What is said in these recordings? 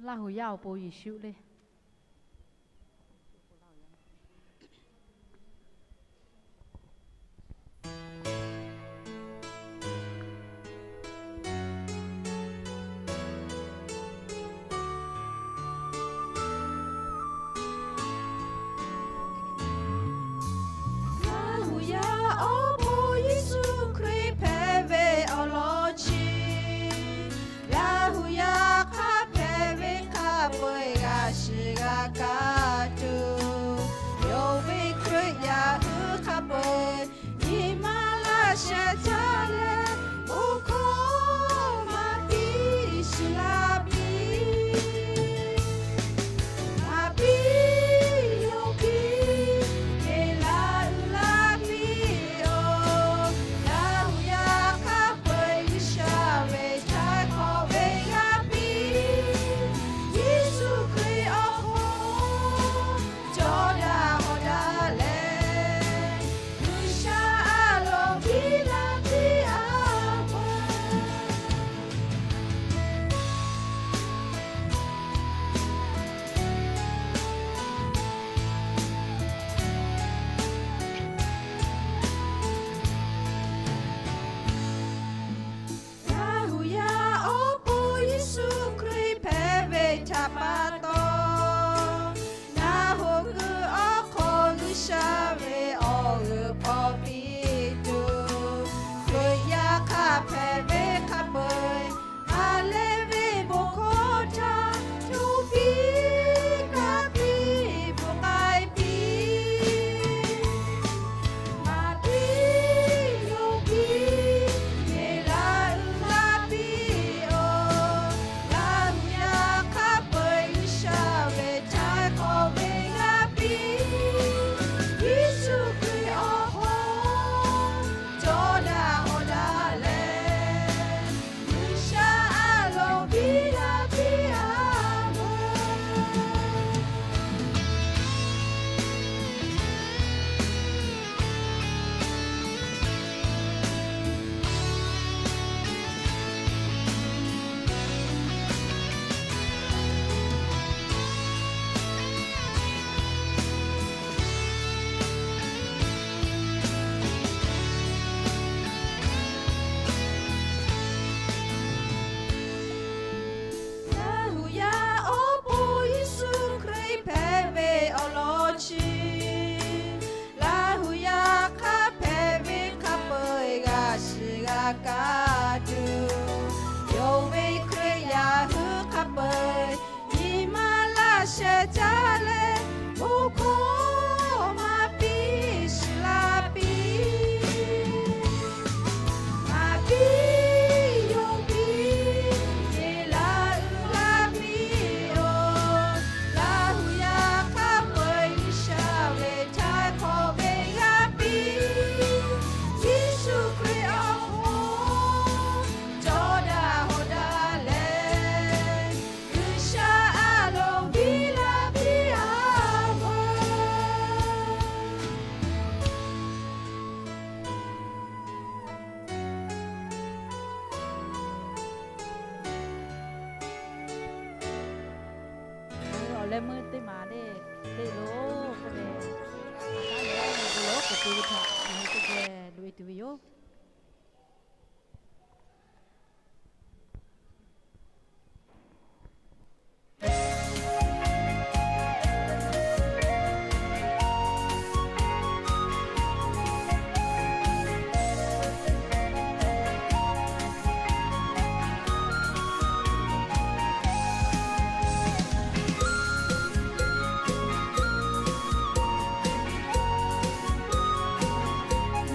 Laˇ hu yaˇ awˬ pon Yeˍsuˆ le. Laˇ hu yaˇ awˬ pon Yeˍsuˆ Hkriꞈ hpehꞈ ve awˬ lawn chi, Laˇ hu yaˇ hk'a hpehꞈ ve hk'a peu-eˬ g'a shiˍ g'a kaˇ tuˬ, yonˍ ve Hkriꞈ yaˇ hui hk'a peu-eˬ nyi ma laˇ shehˍ htaˇ leh, bon hkawˇ maˇ piˇ shiˍ la piˇ. Maˇ piˇ yonˍ piˇ, te laˇ uiˍ la piˇ-oˬ. Laˇ hu yaˇ hk'a peu-eˬ G'uiˬsha ve htaiˍ hk'awꞈ ve g'a piˇ. Yeˍsuˆ Hkriꞈ awˬ hk'aw cawˬ daꞈ hawˍ daꞈ leh, G'uiˬsha a loˍ piˇ laˇ piˇ a pon. Laˇ hu yaˇ awˬ pon Yeˍsuˆ Hkriꞈ hpehꞈ ve htaꞈ pa taw, ngaˬ hui kuiˬ awˬ hk'aw G'uiˬsha ve awˬ g'euꞈ hpawˇ piˇ tuˬ, Hkriꞈ yaˇ hk'a hpehꞈ ve hk'a peu-eˬ, ha lehˬ ve bon hkawˇ htaꞈ hto piˇ kaˇ piˇ bvuhꞈ k'ai piˇ. Maˇ piˇ yonˍ piˇ, te laˇ uiˍ la piˇ-oˬ. Laˇ hu yaˇ hk'a peu-eˬ G'uiˬsha ve htaiˍ hk'awꞈ ve g'a piˇ. Yeˍsuˆ Hkriꞈ awˬ hk'aw cawˬ daꞈ hawˍ daꞈ leh, G'uiˬsha a loˍ piˇ laˇ piˇ a pon. Laˇ hu yaˇ awˬ pon Yeˍsuˆ Hkriꞈ hpehꞈ ve awˬ lawn chi, Laˇ hu yaˇ hk'a hpehꞈ ve hk'a peu-eˬ g'a shiˍ g'a kaˇ tuˬ, yonˍ ve Hkriꞈ yaˇ hui hk'a peu-eˬ nyi ma laˇ shehˍ htaˇ leh, bon hkawˇ maˇ piˇ shiˍ la piˇ. Maˇ piˇ yonˍ piˇ, te laˇ uiˍ la piˇ-oˬ. Laˇ hu yaˇ hk'a peu-eˬ G'uiˬsha ve htaiˍ hk'awꞈ ve g'a piˇ. Yeˍsuˆ Hkriꞈ awˬ hk'aw cawˬ daꞈ hawˍ daꞈ leh, G'uiˬsha a loˍ piˇ laˇ piˇ a pon. Awˬ leh meuˇ teˇ maˬ le, te loˬ k'oˆ ve, a taˉ leh lo k'oˍ pui ve htaꞈ ngaˬ hui teˇ geh loꞈ-e tuˬ ve yoˬ.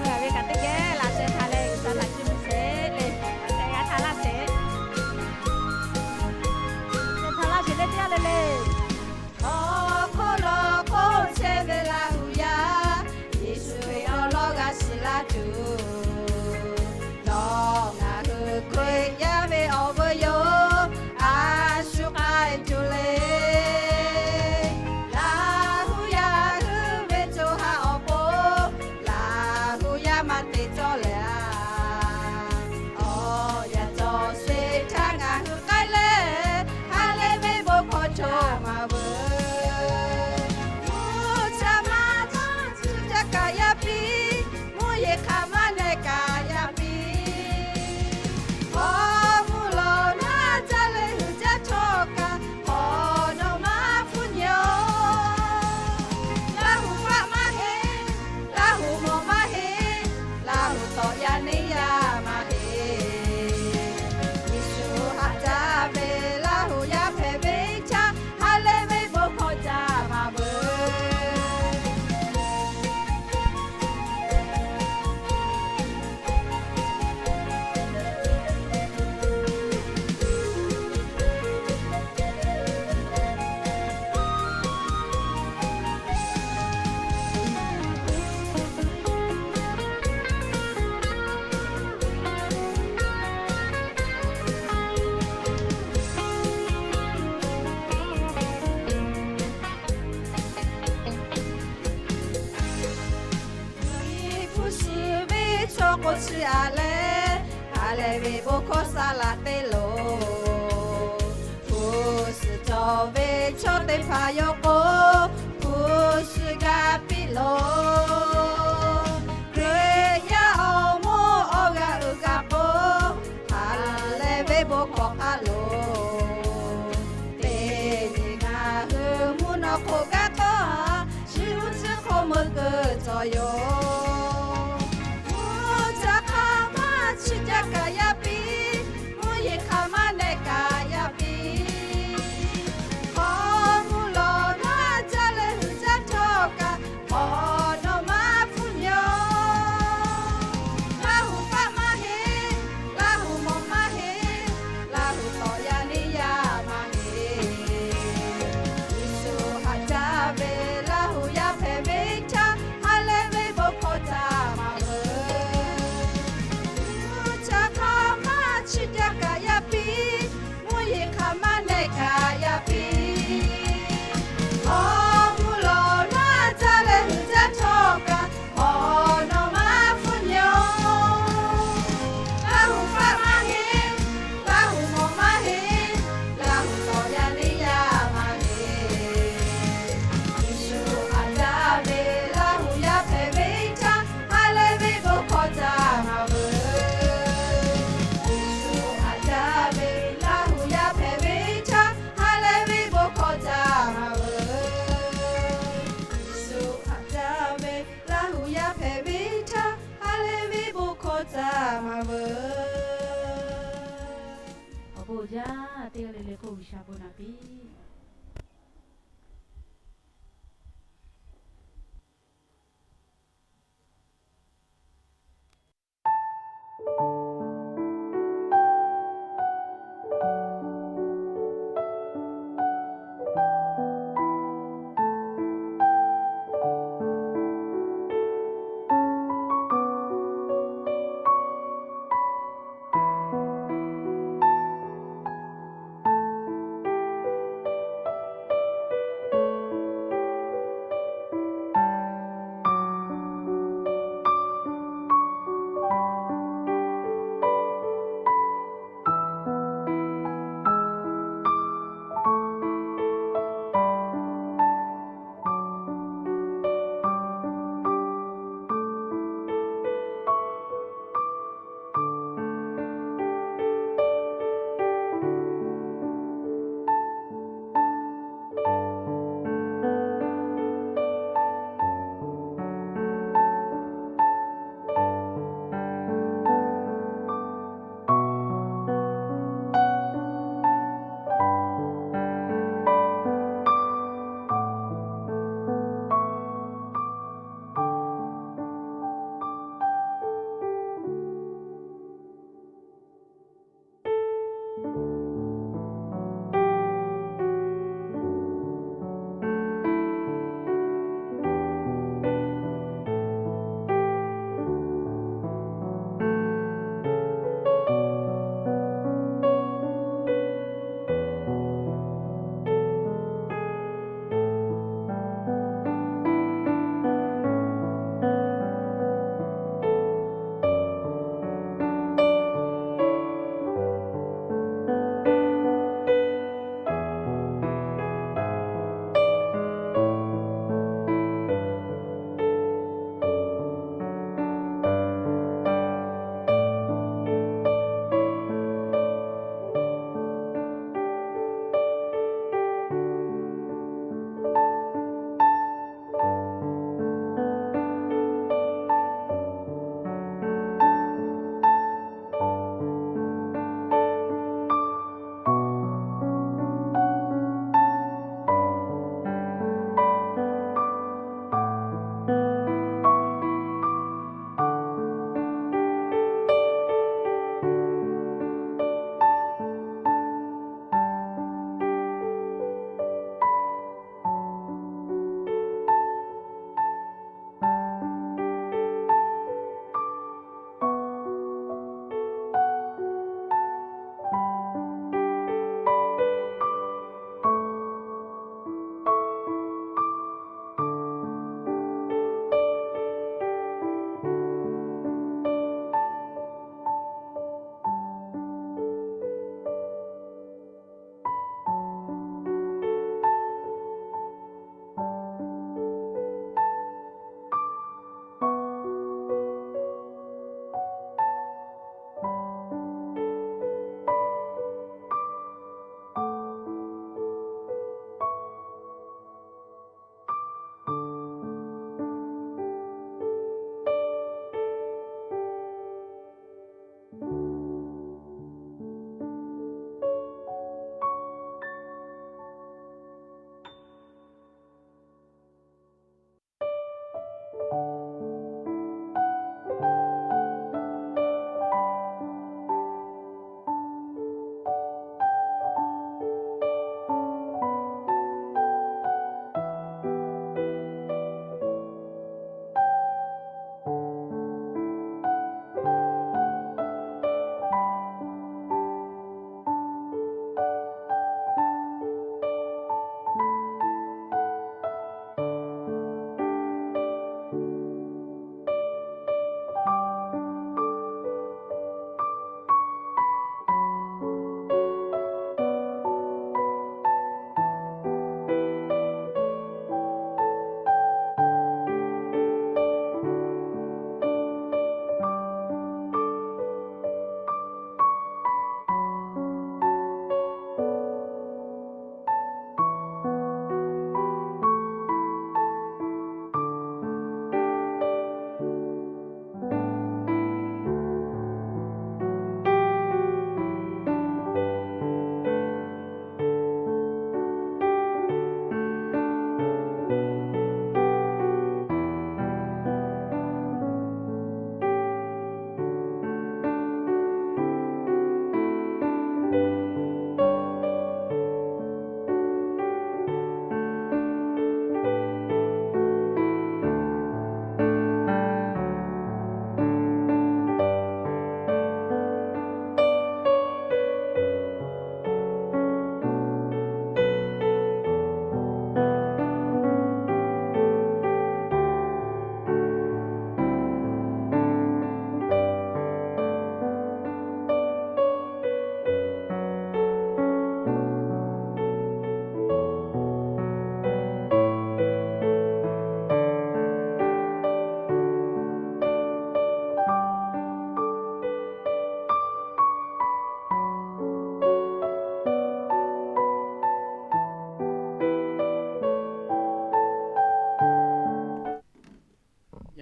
Ngaˬ ve kaꞈ teˇ geh laꞈ k'o chi a leh, ha leh ve bon hkawˇ saˍ laꞈ te loˬ. Hpu suhˍ cawˬ ve chaw teˇ hpaˍ yawˇ k'o, hpu suhˍ g'a piˇ loˬ. Hkriꞈ yaˇ awˬ moˇ awˬ g'aˇ uiˍ kaꞈ k'o, ha leh ve bon hkawˇ hk'a loˬ. Teˇ nyi ngaˬ hui mvuhˇ naw hk'oˆ gaˇ k'awˇ, chi uˉ chi hk'oˆ meuˇ keu cawˬ yoˬ. Mvuhˇ cha hk'aˇ maˇ chi jaˇ kaꞈ yaˇ piˇ, mvuhˇ yeˬ hk'aˇ maˇ nehˬ kaꞈ yaˇ piˇ. Hk'aw mvuhˇ lawˬ naˉ jaˇ leh hui jaˇ htawˇ kaꞈ, hk'awꞈ nawˬ maˇ hpfuhˇ nyi-oˬ. Laˇ huˍ faˆ maˇ heˆ, Laˇ huˍ mawˬ maˇ heˆ, Laˇ huˍ tawꞈ yaˇ neˇ yaˇ maˇ heˆ. Yeˍsuˆ haꞈ jaˇ ve Laˇ huˍ yaˇ hpehꞈ ve htaˇ, ha leh ve bon hkawˇ caˇ maˍ veuˬ. Mvuhˇ cha hk'aˇ maˇ chi jaˇ kaꞈ yaˇ piˇ, mvuhˇ yeˬ hk'aˇ maˇ nehˬ kaꞈ yaˇ piˇ. Hk'aw mvuhˇ lawˬ naˉ jaˇ leh hui jaˇ htawˇ kaꞈ, hk'awꞈ nawˬ maˇ hpfuhˇ nyi-oˬ. Laˇ huˍ faˆ maˇ heˆ, Laˇ huˍ mawˬ maˇ heˆ, Laˇ huˍ tawꞈ yaˇ neˇ yaˇ maˇ heˆ. Yeˍsuˆ haꞈ jaˇ ve Laˇ huˍ yaˇ hpehꞈ ve htaˇ, ha leh ve bon hkawˇ caˇ maˍ veuˬ. Yeˍsuˆ haꞈ jaˇ ve Laˇ huˍ yaˇ hpehꞈ ve htaˇ, ha leh ve bon hkawˇ caˇ maˍ veuˬ. Yeˍsuˆ haꞈ jaˇ ve Laˇ huˍ yaˇ hpehꞈ ve htaˇ, ha leh ve bon hkawˇ caˇ maˍ veuˬ. Awˬ bon jaˇ teˇ g'aˇ le le k'o G'uiˬsha bon naꞈ piˇ.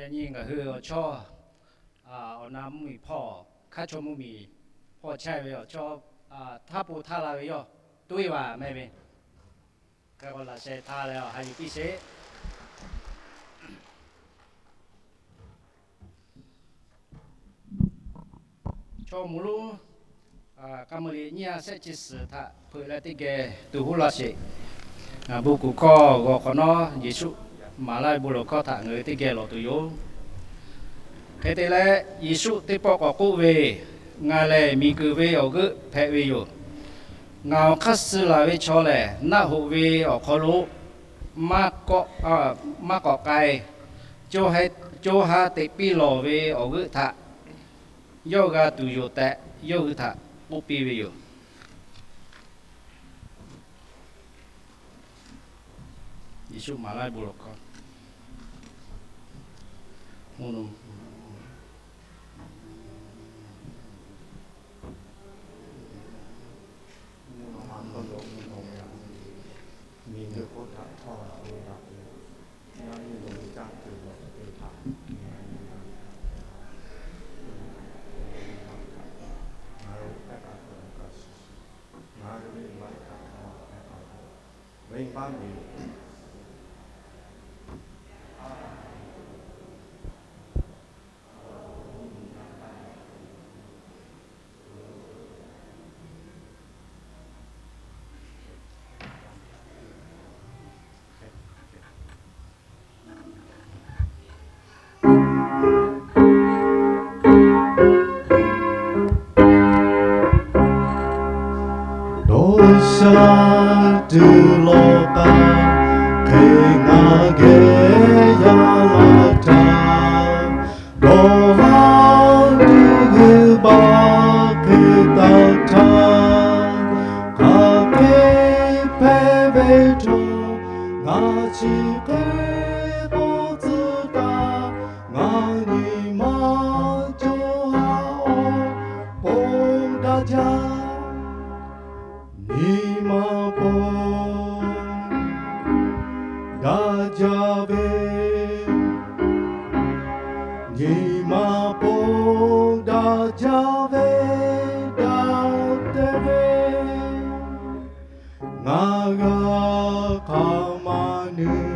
Yaꞈ nyi ngaˬ hui awˬ chawˇ awˬ na mvuhˇmiˬ hpawˇ, hkaˇ chaw mvuhˇmiˬ hpawˇ chehˇ ve awˬ chawˇ htaˇ po htaˇ la ve yawˇ toˇ e vaˬ meh ve, hk'e k'o laꞈ sheh htaˇ leh awˬ ha yuˬ piˇ sheˍ. Chaw moˍ lonˉ k'a meuˇ liꞈ nyiˇ ha shehˆ chi suhˍ htaꞈ hpeuꞈ leh teˇ geh tuˬ hoˉ laˇ sheˍ. Ngaˬ bon kuˬ hkawˇ g'aw hk'awꞈ nawˉ, Yeˍsuˆ maˍ laˇ ve bon lawˬ hkawˇ htaꞈ ngaˬ hui teˇ geh lawˬ tuˬ yoˬ. Hk'e te leh, Yeˍsuˆ teˇ pawˆ k'awꞈ k'oˆ ve, Ngaˬ lehˬ miˬguiˬ ve awˬ g'euˆ hpehꞈ ve yoˬ. Ngaˬ awˬ hk'aˇ suh laˬ ve chaw lehˬ, naˆ hoꞈ ve awˬ hk'aw lo maˇ k'awꞈ k'ai, co ha teꞈ piˇ lawˬ ve awˬ g'euˆ htaꞈ yawˇ g'a tuˬ yoˬ tehꞈ, yawˇ hui htaꞈ k'oˆ piˇ ve yoˬ. Yeˍsuˆ maˍ laˇ ve bon lawˬ hkawˇ. Dawˇ sha tuˬ lawˬ k'aˇ hk'e ngaˬ geh yaˇ laˇ htaˇ, dawˇ haˉ tuˬ g'uiˬ baˬ hk'e taˇ htaˇ, hk'aˬ hk'e hpehꞈ ve htawˇ, ngaˬ chi hk'e k'oˆ tcuh taˍ, ngaˬ nyi ma co ha awˬ pon daꞈ jaˇ. Nyi ma pon daꞈ jaˇ ve, nyi ma pon daꞈ jaˇ ve, daꞈ te ve. Ngaˬ g'a hk'aˬ ma nuˇ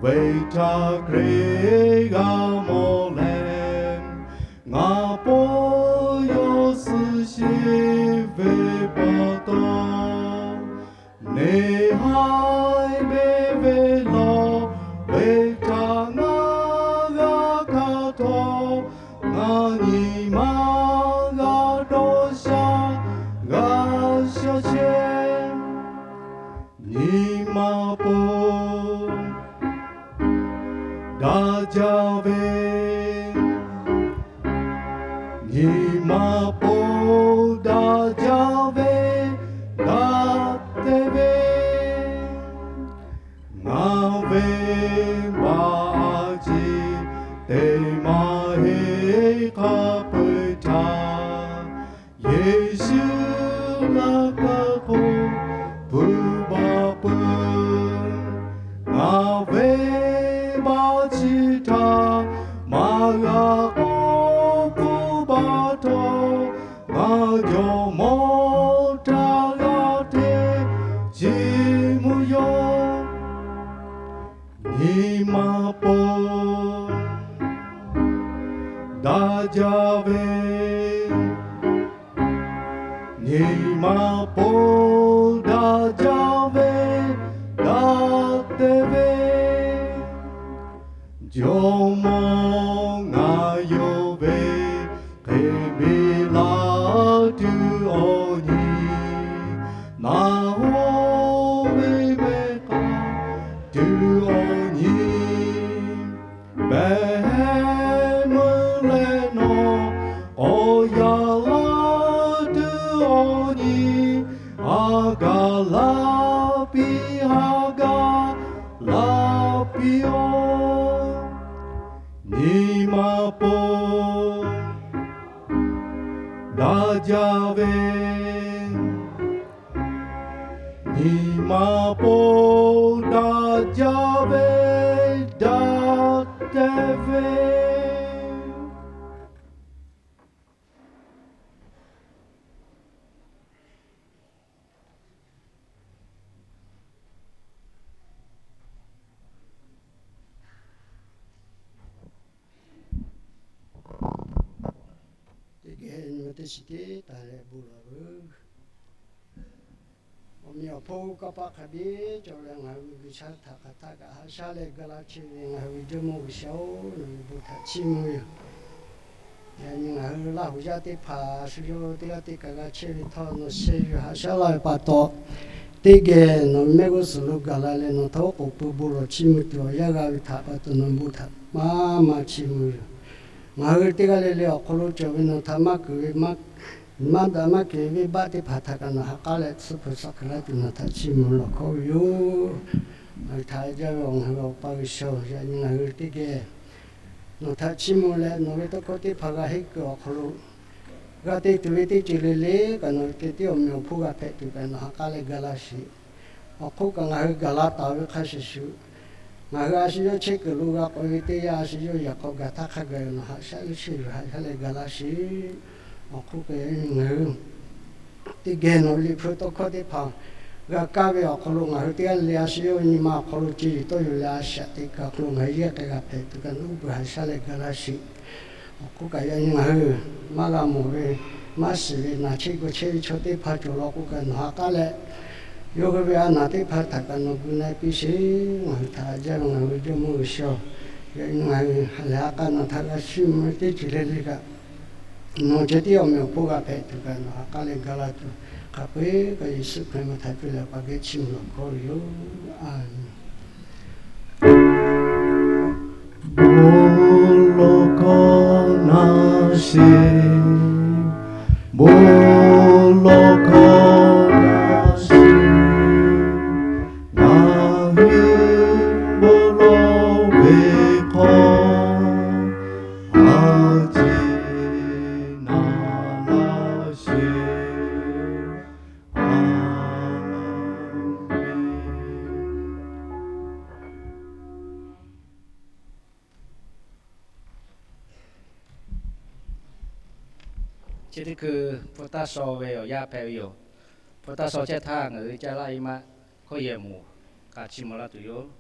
ve htaꞈ Hkriꞈ g'a mawˬ leh, ngaˬ pon yawˇ suh sheˍ ve pa taw, neˇ haiˬ ve ve lawˬ ve htaꞈ ngaˬ g'a hkanˍ htawˇ, ngaˬ nyi ma g'a dawˇ sha, g'a shaˉ chehˇ. Nyi ma pon daꞈ jaˇ ve, nyi ma pon daꞈ jaˇ ve, daꞈ te ve. Ngaˬ ve baˬ a ciˉ teˇ maˇ heˆ hk'a peu-eˬ htaˇ, Yeˍsuˆ laˇ kaˇ k'o pui baˬ peuˬ. Ngaˬ ve baˬ chi htaꞈ maˇ g'a k'oˆ k'oˆ baˬ htawˇ, ngaˬ jawˇ mawˇ htaꞈ g'a hteˇ chi mvuhˇ yaw. Nyi ma pon daꞈ jaˇ ve, nyi ma pon daꞈ jaˇ ve, daꞈ te ve. Jawˇ mawˇ ngaˬ yawˇ ve hk'e biˇ laˇ tuˬ awˬ nyi, naˬ hoˉ ve mehˆ k'a tuˬ awˬ nyi, behˬ meuˇ leh nawˬ k'awꞈ yaꞈ laˇ tuˬ awˬ nyi, ha gaˬ laˇ piˇ, ha gaˬ laˇ piˇ-oˆ. Nyi ma pon daꞈ jaˇ ve, nyi ma pon daꞈ jaˇ ve, daꞈ te ve. Teˇ geh nyi ma teˇ shiˍ tiˉ taˍ leh bon lawˬ veuˬ. Awˬ meꞈ awˬ hponˇ kanˇ paˆ hk'a biˇ cawˬ leh ngaˬ hui ve G'uiˬsha htaꞈ hk'aˬ htaˆ kaꞈ haꞈ shaˉ leh ga laˇ chehˇ ve, ngaˬ hui ve Jawˇmawˇ G'uiˬsha-oˬ, nawˬ ve bon htaꞈ chiˇ mvuh ve yoˬ. Yaꞈ nyi ngaˬ hui Laˇ huˍ yaˇ teˇ hpaˍ shu yawˇ teˇ g'aˇ teˇ kaꞈ g'a chehˇ ve htawˇ, nawˬ sheh yuˬ haꞈ shaˉ laˇ ve pa taw, teˇ geh nawˬ ve mehˆ g'uˇ suhˍ lo gaˬ la leh nawˬ htaꞈ oˉ k'oˍ pui bon lawˬ chiˇ mvuh tuˬ awˬ yanˇ g'a ve htaꞈ pa taw nawˬ bon htaꞈ maˇ maˇ chiˇ mvuh ve yoˬ. Ngaˬ hui teˇ g'aˇ le le awˬ hk'aw lo cawˬ ve nawˬ htaꞈ maˇ keunˍ ve maˇ daꞈ maˇ keunˍ ve venˇbaˆ teˇ hpaˍ htaꞈ kaꞈ nawˬ ha k'aˉ leh tsuhˇ hpu suh hk'e laˇ tuˬ nawˬ htaꞈ chiˇ mvuh lawˬ hkawˇ ve yoˬ. Ngaˬ hui htaꞈ jaˇ ve awˬ ngaˬ hui Awˬ pa G'uiˬsha-oˬ, yaꞈ nyi ngaˬ hui teˇ geh nawˬ htaꞈ chiˇ mvuh leh nawˬ ve tawˇ hkawˇ teˇ hpaˍ g'a henˇ kuiˬ awˬ hk'aw lo g'a te tuˬ ve teˇ ceuˬ le le kaꞈ nawˬ ve te tiˉ awˬ meꞈ awˬ hponˇ g'a hpehꞈ tuˬ kaꞈ nawˬ ha k'aˉ leh ga laˇ sheˍ. Awˬ hk'oˆ kaꞈ ngaˬ hui gaˬ la taˍ ve hk'a shuˍ shuˍ, ngaˬ hui a shu yawˇ chehˇ kuiˬ lo g'a k'oꞈ e ve teˇ yanˇ a shu yawˇ yaꞈ hk'aw gaˬ htaˇ hk'a gaˬ nawˬ haꞈ shaˉ leh chehˇ yuˬ haꞈ shaˉ leh ga laˇ sheˍ. Awˬ hk'oˆ kaꞈ ngaˬ hui teˇ geh nawˬ ve Liꞈ hpu tawˇ hkawˇ teˇ hpaˍ g'a kaˇ ve awˬ hk'aw lo ngaˬ hui teˇ g'aˇ le le a shu yawˇ nyi ma awˬ hk'aw lo ce yuˬ tawˇ yuˬ leh a shaꞈ teꞈ kaꞈ awˬ hk'aw lo ngaˬ hui yehˇ k'ai g'a hpehꞈ tuˬ kaꞈ nawˬ uˉ peunˍ haꞈ shaˉ leh ga laˇ sheˍ. Awˬ hk'oˆ kaꞈ yaꞈ nyi ngaˬ hui maˇ g'a mawˬ ve, maˇ shiˍ ve, naˬ chehˇ g'aw chehˇ ve chaw teˇ hpaˍ cawˬ law k'o kaꞈ nawˬ ha k'aˉ leh, yawˇ hui ve a naˬ teˇ hpaˍ htaꞈ kaꞈ nawˬ gu na piˇ sheˍ. Ngaˬ hui htaꞈ jaˇ ve ngaˬ hui Jawˇmawˇ G'uiˬsha-oˬ, yaꞈ nyi ngaˬ hui ha lehˬ ha k'aˉ nawˬ htaꞈ g'a chiˇ mvuh ve teˇ ceuˬ le le kaꞈ nawˬ ceh tiˉ awˬ meꞈ awˬ hponˇ g'a hpehꞈ tuˬ kaꞈ nawˬ ha k'aˉ leh ga laˇ tuˬ, hk'a peu-eˬ kaꞈ Yeˍsuˆ Hkriꞈ mvuh htaꞈ cuˇ leh Awˬ pa geh chiˇ mvuh lawˬ hkawˇ ve yoˬ. Aˬ bon lawˬ hkawˇ na sheˍ, bon lawˬ hkawˇ na sheˍ, ngaˬ hui bon lawˬ ve hk'aw a ciˉ na laˇ sheˍ. Chi teˇ hkui hpu taˇ shaw ve awˬ yanˇ hpehꞈ ve yoˬ. Hpu taˇ shaw chehˇ htaˇ ngaˬ hui caˇ laˇ e maˇ hkawˇ yehˬ moˍ k'a chiˇ mvuh laˇ tuˬ yoˬ.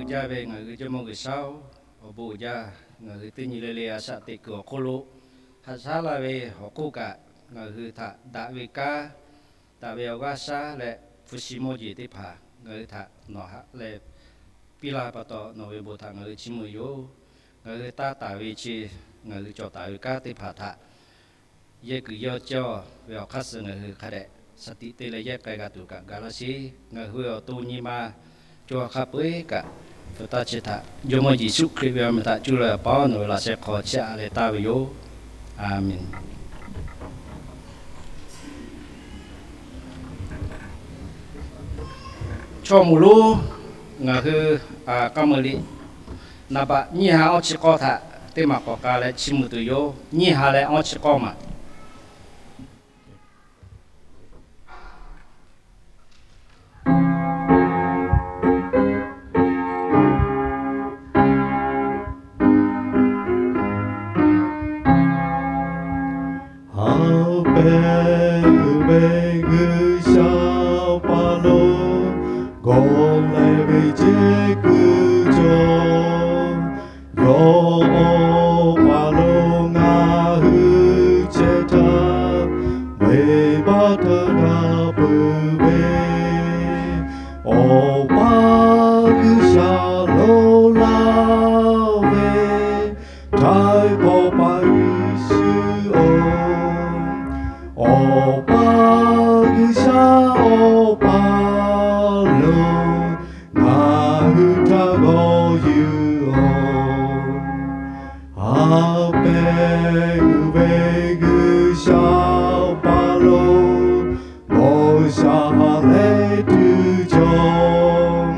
Jaˇ ve ngaˬ hui Jawˇmawˇ G'uiˬsha-oˬ, awˬ bon uiˍ jaˇ. Ngaˬ hui teˇ nyi le le a shaꞈ teꞈ kuiˬ awˬ hk'oˆ lo haꞈ shaˉ laˇ ve awˬ hk'oˆ kaꞈ, ngaˬ hui htaꞈ daꞈ ve kanˉ, daꞈ ve awˬ g'aˇ shaˉ leh hpu shi mawˇ jeˬ teˇ hpaˍ ngaˬ hui htaꞈ nawˬ haꞈ leh piˇ laˇ pa taw, nawˬ ve bon htaꞈ ngaˬ hui chiˇ mvuh yoˬ. Ngaˬ hui taˇ taˍ ve chi, ngaˬ hui cawˬ taˍ ve kanˉ teˇ hpaˍ htaꞈ yehˇ kuiˬ yawˇ cawˇ ve awˬ hk'aˇ suh ngaˬ hui hk'a dehꞈ shaˍ tiꞈ te leh yehˇ k'ai g'a tuˬ kaꞈ ga laˇ sheˍ. Ngaˬ hui awˬ to nyi ma co ha hk'a peu-eˬ kaꞈ, peuˬ taˇ chi htaꞈ Jawˇmawˇ Yeˍsuˆ Hkriꞈ ve awˬ meh htaꞈ cuˇ leh awˬ pa nawˬ ve laꞈ sheh hk'aw chiˇ aꞈ leh taˍ ve yoˬ. A menˬ. Chaw moˍ lonˉ ngaˬ hui k'a meuˍ liꞈ naˍ baꞈ nyiˇ ha awˇ chi k'awˇ htaꞈ teˇ maˬ k'awꞈ k'a leh chiˇ mvuh tuˬ yoˬ. Nyiˇ ha leh awˇ chi k'awˇ maˬ. Haꞈ pehˍ uiˍ ve G'uiˬsha pa lo, gawˬ lehˬ ve ceˇ kuiˬ cawˬ. Yawˇ awˬ pa lo ngaˬ hui chehˇ htaˇ, venˇbaˆ htaˇ g'a peuˬ ve, Awˬ pa G'uiˬsha lonˉ laˇ ve, Htaiˍ hk'awꞈ pa Yeˍsuˆ-oˬ, Awˬ pa G'uiˬsha Awˬ pa lo, ngaˬ hui htaꞈ g'aw yuˬ-oˬ. Haꞈ pehˍ uiˍ ve G'uiˬsha pa lo, mawˬ shaˍ haˍ leh tuˬ cawˬ.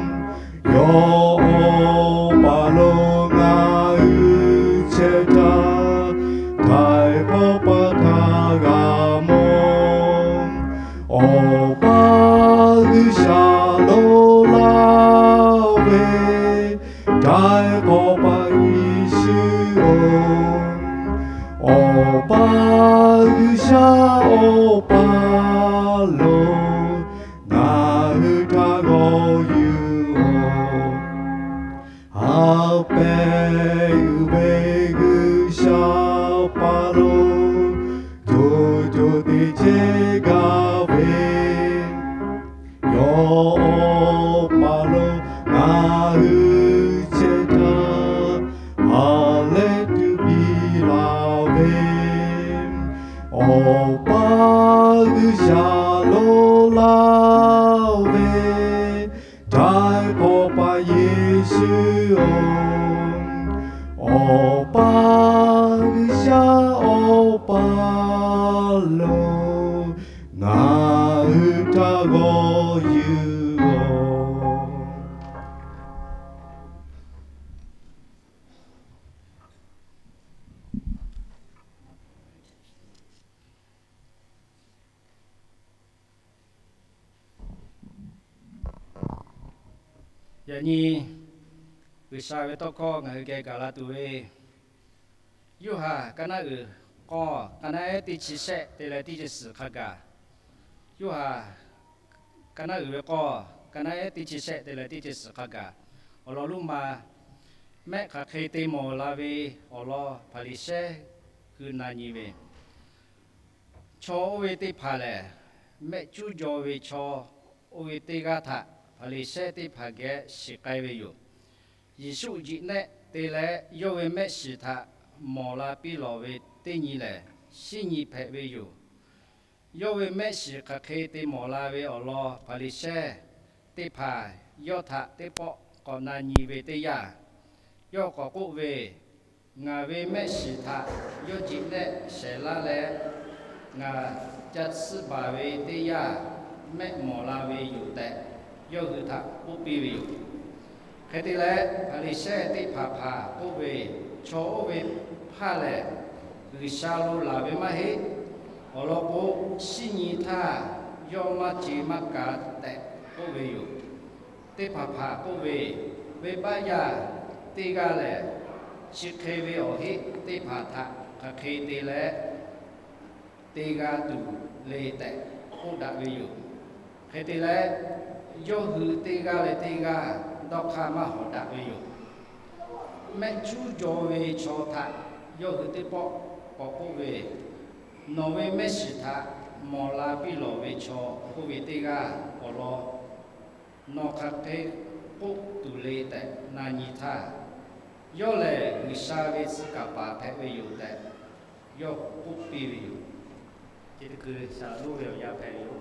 Yawˇ Awˬ pa lo ngaˬ hui chehˇ htaˇ, Htaiˍ hk'awꞈ pa htaˇ g'a mawˬ. Awˬ pa G'uiˬsha lonˉ laˇ ve, Htaiˍ hk'awꞈ pa Yeˍsuˆ-oˬ, Awˬ pa G'uiˬsha Awˬ pa lo, ngaˬ hui htaꞈ g'aw yuˬ-oˬ. Haꞈ pehˍ uiˍ ve G'uiˬsha pa lo, co co teˇ ceuˬ gaˇ ve, Yawˇ Awˬ pa lo ngaˬ hui chehˇ htaˇ, ha lehˬ tuˬ piˇ laˇ ve, Awˬ pa G'uiˬsha lonˉ laˇ ve, Htaiˍ hk'awꞈ pa Yeˍsuˆ-oˬ, Awˬ pa G'uiˬsha Awˬ pa lo, ngaˬ hui htaꞈ g'aw yuˬ-oˬ. Yaꞈ nyi G'uiˬsha ve tawˇ hkawˇ ngaˬ hui geh gaˬ la tuˬ ve, Yoˇhanˬ ka naˉ uiˍ k'awˇ, ka naˉ ehˉ teˇ chi shehˆ te leh teˇ chi suhˍ hk'a gaˬ. Yoˇhanˬ ka naˉ uiˍ ve k'awˇ, ka naˉ ehˉ teˇ chi shehˆ te leh teˇ chi suhˍ hk'a gaˬ. Awˬ lawn lonˉ ma, mehˆ hk'aˬ hk'e te mawˬ la ve awˬ lawn Hpaˍriˍsehˇ hui na nyi ve, chaw oˇ ve teˇ hpaˍ lehˬ, mehˆ cuˉ jaw ve chaw oˇ ve teˇ g'aˇ htaꞈ Hpaˍriˍsehˇ teˇ hpaˍ geh shiˍ k'ai ve yoˬ. Yeˍsuˆ jiꞈ nehˆ te leh yawˇ ve mehˆ shiˍ htaꞈ mawˬ la piˇ lawˬ ve teˇ nyi lehˬ, shinˉ nyi hpehꞈ ve yoˬ. Yawˇ ve mehˆ shiˍ hk'aˬ hk'e te mawˬ la ve awˬ lawn Hpaˍriˍsehˇ teˇ hpaˍ yawˇ htaꞈ teˇ pawˆ k'awꞈ na nyi ve teˇ yanˇ, yawˇ k'awꞈ k'oˆ ve, Ngaˬ ve mehˆ shiˍ htaꞈ yawˇ jeꞈ nehˆ shehˍ laˇ leh, ngaˬ ca tsuhˇ baˬ ve teˇ yanˇ mehˆ mawˬ la ve yoˬ tehꞈ, yawˇ hui htaꞈ k'oˆ piˇ ve yoˬ. Hk'e te leh, Hpaˍriˍsehˇ teˇ hpaˍ hpaˍ k'oˆ ve, Chaw oˇ ve hpaˇ lehˬ, G'uiˬsha lo laˬ ve maˇ heˆ. Awˬ lawn k'o, shinˉ nyi htaˇ yawˇ maˇ ce maˇ ka tehꞈ k'oˆ ve yoˬ. Teˇ hpaˍ hpaˍ k'oˆ ve, Venˇbaˆ yaˇ teˇ g'aˇ lehˬ, chi hk'e ve awˬ heˆ teˇ hpaˍ htaꞈ hk'aˬ hk'e te leh te g'a tuˬ le tehꞈ k'oˆ daꞈ ve yoˬ. Hk'e te leh, yawˇ hui teˇ g'aˇ leh teˇ g'aˇ dawˇ hk'aˇ maˇ hawˍ daꞈ ve yoˬ. Mehˆ cuˉ jaw ve chaw htaꞈ yawˇ hui teˇ pawˆ k'awꞈ k'oˆ ve, Nawˬ ve mehˆ shiˍ htaꞈ mawˬ la piˇ lawˬ ve chaw oˇ ve teˇ g'aˇ awˬ lawn nawˬ hk'aˬ hk'e k'oˆ tuˬ le tehꞈ na nyi htaˇ, yawˇ lehˬ G'uiˬsha ve tcuh kaˍ paˍ hpehꞈ ve yoˬ tehꞈ yawˇ k'oˆ piˇ ve yoˬ. Chi teˇ hkui shaˍ lonˉ ve awˬ yanˇ hpehꞈ ve yoˬ.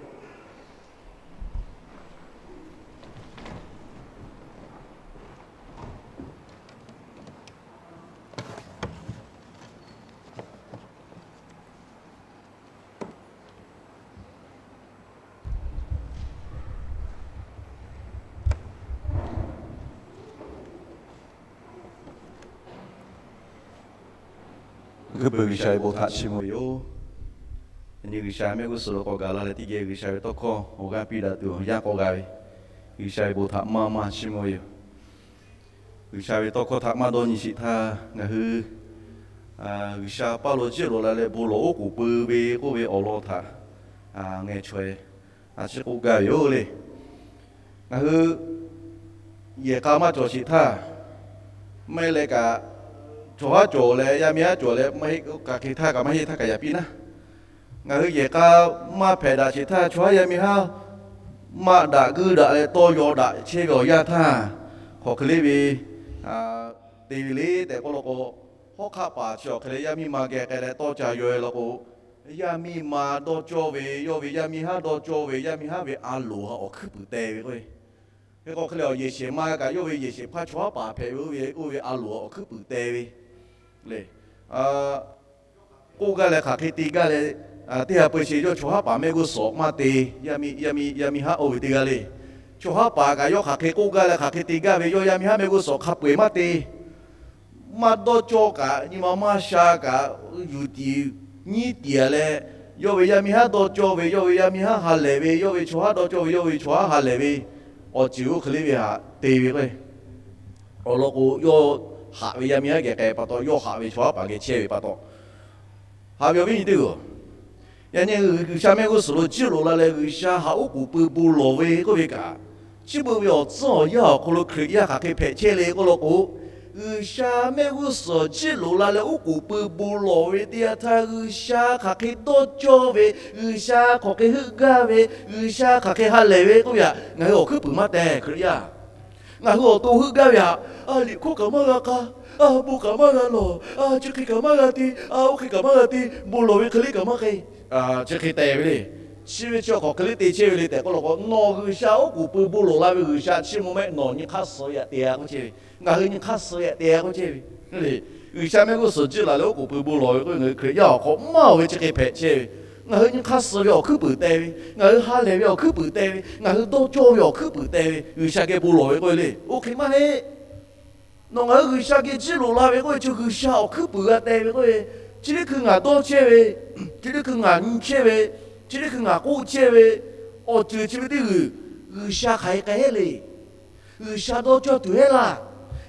G'uiˬ peuˬ G'uiˬsha ve bon htaꞈ chiˇ mvuh ve yoˬ. Yaꞈ nyi G'uiˬsha mehˆ g'uˇ suhˍ lo k'awꞈ gaˬ la leh teˇ geh G'uiˬsha ve tawˇ hkawˇ awˬ g'aˇ piˇ daꞈ tuˬ awˬ yanˇ k'awꞈ g'a ve, G'uiˬsha ve bon htaꞈ maˇ maˇ chiˇ mvuh ve yoˬ. G'uiˬsha ve tawˇ hkawˇ htaꞈ maˇ dawˇ nyi sheˍ htaˇ, ngaˬ hui G'uiˬsha paˇ lo jiˆ loꞈ la leh bon lawˬ oˉ k'oˍ pui ve k'oˆ ve awˬ lawn htaꞈ ngeh chaweh a ciˉ k'oˆ gaˇ ve yoˬ le. Ngaˬ hui yehˬ k'a maˇ cawˬ sheˍ htaˇ, maˇ heˆ leh kaꞈ, chaw haˉ cawˬ leh yaˇ miˇ haˉ cawˬ leh maˇ heˆ kaꞈ hk'e htaˇ kaꞈ maˇ heˆ htaˇ kaꞈ yaꞈ piˇ naˉ. Ngaˬ hui yehˬ k'a maˇ hpehꞈ daꞈ sheˍ htaˇ, chaw haˉ yaˇ miˇ haˉ maˇ daꞈ guiˇ daꞈ leh tawˇ yaw daꞈ chehˇ ve awˬ yanˇ htaˇ, hk'aˬ hk'e le ve te ve le tehꞈ k'oˆ law k'o, hawˉ hk'aˆ paˍ chi awˬ hk'e leh yaˇ miˇ ma geh k'ai leh tawˇ ca yaw e law k'o, yaˇ miˇ ma dawˇ cawˇ ve yawˇ ve yaˇ miˇ haˉ dawˇ cawˇ ve yaˇ miˇ haˉ ve a loˍ htaꞈ awˬ hkuiˉ puiˍ te ve k'o, hk'e k'o hk'e leh awˬ yehˬ shehˍ ma kaꞈ yawˇ ve yehˬ shehˍ hpaˇ chaw haˉ paˍ hpehꞈ ve oˇ ve oˇ ve a loˍ htaꞈ awˬ hkuiˉ puiˍ te ve le. K'oˆ gaˇ leh hk'aˬ hk'e te gaˇ leh, teˇ ha peu sheˍ yawˇ chaw haˉ paˍ mehˆ g'uˇ suhˍ maˇ te. Yaˇ miˇ, yaˇ miˇ, yaˇ miˇ haˉ oˇ ve teˇ g'aˇ le. Chaw haˉ paˍ kaꞈ yawˇ hk'aˬ hk'e k'oˆ gaˇ leh hk'aˬ hk'e te gaˇ ve yawˇ yaˇ miˇ haˉ mehˆ g'uˇ suhˍ hk'a peu eˬ maˇ te. Maˇ dawˇ cawˇ kaꞈ, nyi ma maˇ sha kaꞈ, yuˬ tiˍ nyiˇ tiˍ leh, yawˇ ve yaˇ miˇ haˉ dawˇ cawˇ ve, yawˇ ve yaˇ miˇ haˉ ha lehˬ ve, yawˇ ve chaw haˉ dawˇ cawˇ ve, yawˇ ve chaw haˉ ha lehˬ ve, awˬ ceuˬ oˇ hk'e le ve htaꞈ te ve k'o, awˬ lawn k'o, yawˇ haꞈ ve yaˇ miˇ haˉ geh k'ai pa taw, yawˇ haꞈ ve chaw haˉ paˍ geh chehˇ ve pa taw, haꞈ ve awˬ viˉ nyi teˇ hpaˍ-oˬ, yaꞈ nyi G'uiˬsha mehˆ g'uˇ suhˍ lo jiˆ loꞈ la leh G'uiˬsha haꞈ oˉ k'oˍ pui bon lawˬ ve k'oˆ ve kaꞈ, chi beuꞈ ve awˬ tcuhˉ awˬ yanˇ awˬ hk'aw lo Hkriꞈ yaˇ hk'aˬ hk'e hpehꞈ chehˇ le k'oˆ law k'o, G'uiˬsha mehˆ g'uˇ suhˍ jiˆ loꞈ la leh oˉ k'oˍ pui bon lawˬ ve teˇ yanˇ htaˇ, G'uiˬsha hk'aˬ hk'e dawˇ cawˇ ve, G'uiˬsha hk'aˬ hk'e heuˆ gaˇ ve, G'uiˬsha hk'aˬ hk'e ha lehˬ ve k'oˆ ve htaꞈ ngaˬ hui awˬ hkuiˉ puiˍ maˇ teh. Hkriꞈ yaˇ, ngaˬ hui awˬ to heuˆ gaˇ ve htaꞈ, a, liꞈ hkawˇ kaꞈ maˇ g'a k'ai, a, bon kaꞈ maˇ g'a lawˬ, a, chi hk'e kaꞈ maˇ g'a te, a, oˇ hk'e kaꞈ maˇ g'a te, bon lawˬ ve hk'e le kaꞈ maˇ hk'e, chi hk'e te ve le. Chi ve chi hk'aˬ hk'e le te chehˇ ve le tehꞈ k'oˆ law k'o, nawˬ G'uiˬsha oˉ k'oˍ pui bon lawˬ la ve G'uiˬsha chiˇ mvuh mehˆ, nawˬ nyi hk'aˇ suh ve htaꞈ te-a k'oˆ chehˇ ve, ngaˬ hui nyi hk'aˇ suh ve htaꞈ te-a k'oˆ chehˇ ve le. G'uiˬsha mehˆ g'uˇ suhˍ jiˆ laꞈ leh oˉ k'oˍ pui bon lawˬ ve k'oˆ ve, ngaˬ hui Hkriꞈ yaˇ awˬ hk'aw maˇ oˬ ve chi hk'e hpehꞈ chehˇ ve, ngaˬ hui nyi hk'aˇ suh ve awˬ hkuiˉ puiˍ te ve, ngaˬ hui ha lehˬ ve awˬ hkuiˉ puiˍ te ve, ngaˬ hui dawˇ cawˇ ve awˬ hkuiˉ puiˍ te ve, G'uiˬsha geh bon lawˬ ve k'oˆ ve le. Oˇ hk'e maˇ heˆ. Nawˬ ngaˬ hui G'uiˬsha geh jiˆ loꞈ la ve k'oˆ ve chi G'uiˬsha awˬ hkuiˉ puiˍ g'a te ve k'oˆ ve, chi teˇ hkui ngaˬ dawˇ chehˇ ve, chi teˇ hkui ngaˬ nyi chehˇ ve, chi teˇ hkui ngaˬ k'oˆ chehˇ ve, awˬ ceuˬ chi ve teˇ g'uiˬ, G'uiˬsha hk'aˬ hk'e k'ai heˆ le. G'uiˬsha dawˇ cawˇ tuˬ heˆ laˇ,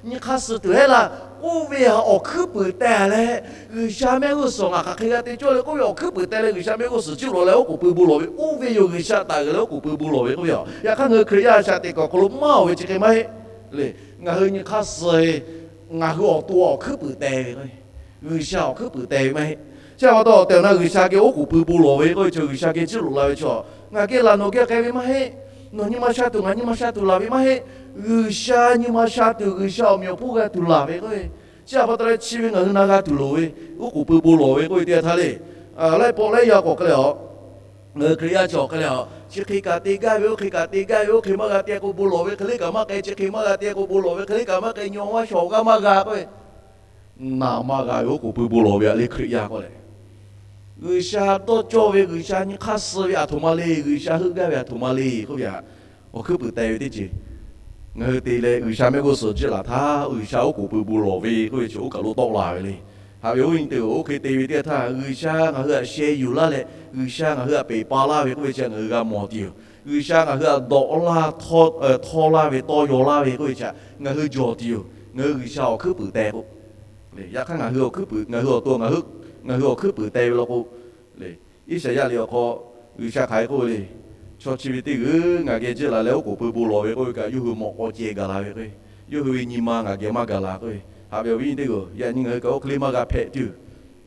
nyi hk'aˇ suh tuˬ heˆ laˇ, oˇ ve htaꞈ awˬ hkuiˉ puiˍ teh leh, G'uiˬsha mehˆ g'uˇ suhˍ ngaˬ hk'aˬ hk'e g'a te cawˇ le k'oˆ ve awˬ hkuiˉ puiˍ teh leh G'uiˬsha mehˆ g'uˇ suhˍ jiˆ loꞈ la leh oˉ k'oˍ pui bon lawˬ ve, oˇ ve yoˬ. G'uiˬsha taˍ g'uiˬ leh oˉ k'oˍ pui bon lawˬ ve k'oˆ ve yoˬ. Yaꞈ hk'aˇ ngaˬ hui Hkriꞈ yaˇ shaꞈ teꞈ kuiˬ awˬ hk'aw lo maˇ oˬ ve chi hk'e maˇ heˆ le. Ngaˬ hui nyi hk'aˇ suh ve, ngaˬ hui awˬ to awˬ hkuiˉ puiˍ teh ve, G'uiˬsha awˬ hkuiˉ puiˍ teh ve maˇ heˆ. Chi pa taw awˬ tehˬ awˬ na G'uiˬsha geh oˉ k'oˍ pui bon lawˬ ve k'oˆ ve chi G'uiˬsha geh jiˆ loꞈ la ve chaw, ngaˬ geh laˬ nawˬ geh k'ai ve maˇ heˆ. Nawˬ nyi ma sha tuˬ ngaˬ nyi ma sha tuˬ laˬ ve maˇ heˆ. G'uiˬsha nyi ma sha tuˬ, G'uiˬsha awˬ meꞈ awˬ hponˇ g'a tuˬ laˬ ve k'oˆ ve, chi pa taw leh chi ve ngaˬ hui na g'a tuˬ loˍ ve, oˉ k'oˍ pui bon lawˬ ve k'oˆ ve teˇ yanˇ htaˇ le. Laiˉ pawˆ laiˉ yaˇ k'awꞈ hk'e le a, ngaˬ hui Hkriꞈ yaˇ chi awˬ hk'e le a, chi hk'e kaꞈ te gaˇ ve, oˇ hk'e kaꞈ te gaˇ ve, oˇ hk'e maˇ g'a te k'o bon lawˬ ve hk'e le kaꞈ maˇ k'ai, chi hk'e maˇ g'a te k'o bon lawˬ ve hk'e le kaꞈ maˇ k'ai, nyi ma shawˍ g'aˇ maˇ g'a k'oˆ ve, naˬ maˇ g'a ve oˉ k'oˍ pui bon lawˬ ve a le Hkriꞈ yaˇ k'oˆ leh, G'uiˬsha dawˇ cawˇ ve, G'uiˬsha nyi hk'aˇ suh ve aˬ htoꞈ ma le, G'uiˬsha heuˆ gaˇ ve aˬ htoꞈ ma le k'oˆ ve htaꞈ awˬ hkuiˉ puiˍ teh ve teˇ ceuˬ. Ngaˬ hui te leh G'uiˬsha mehˆ g'uˇ suhˍ jiˆ laˬ htaˇ, G'uiˬsha oˉ k'oˍ pui bon lawˬ ve k'oˆ ve chi oˇ kaˬ lo tawˆ la ve le. Haꞈ ve awˬ viˉ nyi teˇ hpaˍ-oˬ, oˇ hk'e te ve teˇ yanˇ htaˇ G'uiˬsha ngaˬ hui htaꞈ sheh yuˬ laˇ leh, G'uiˬsha ngaˬ hui htaꞈ peˬ pa laˇ ve k'oˆ ve chi ngaˬ hui g'a mawˬ tuˬ yoˬ. G'uiˬsha ngaˬ hui htaꞈ dawꞈ laˇ, htawˇ laˇ ve, tawˇ yaw laˇ ve k'oˆ ve chi ngaˬ hui jawˬ tuˬ yoˬ. Ngaˬ hui G'uiˬsha awˬ hkuiˉ puiˍ teh k'o, yaꞈ hk'aˇ ngaˬ hui awˬ hkuiˉ puiˍ, ngaˬ hui awˬ to ngaˬ hui, ngaˬ hui awˬ hkuiˉ puiˍ teh ve law k'o, Iˉsaˍyaˆ liꞈ awˬ hk'aw G'uiˬsha hk'aˬ hk'e k'oˆ ve le. Chaw chi ve teˇ g'uiˬ ngaˬ geh jiˇ la leh oˉ k'oˍ pui bon lawˬ ve k'oˆ ve kaꞈ, yawˇ hui mawꞈ k'aw ceh gaˬ la ve k'o, yawˇ hui ve nyi ma ngaˬ geh maˇ gaˬ la k'o, haꞈ ve awˬ viˉ awˬ nyi teˇ g'uiˬ, yaꞈ nyi ngaˬ hui kaꞈ oˇ hk'e le maˇ g'a hpehꞈ tuˬ,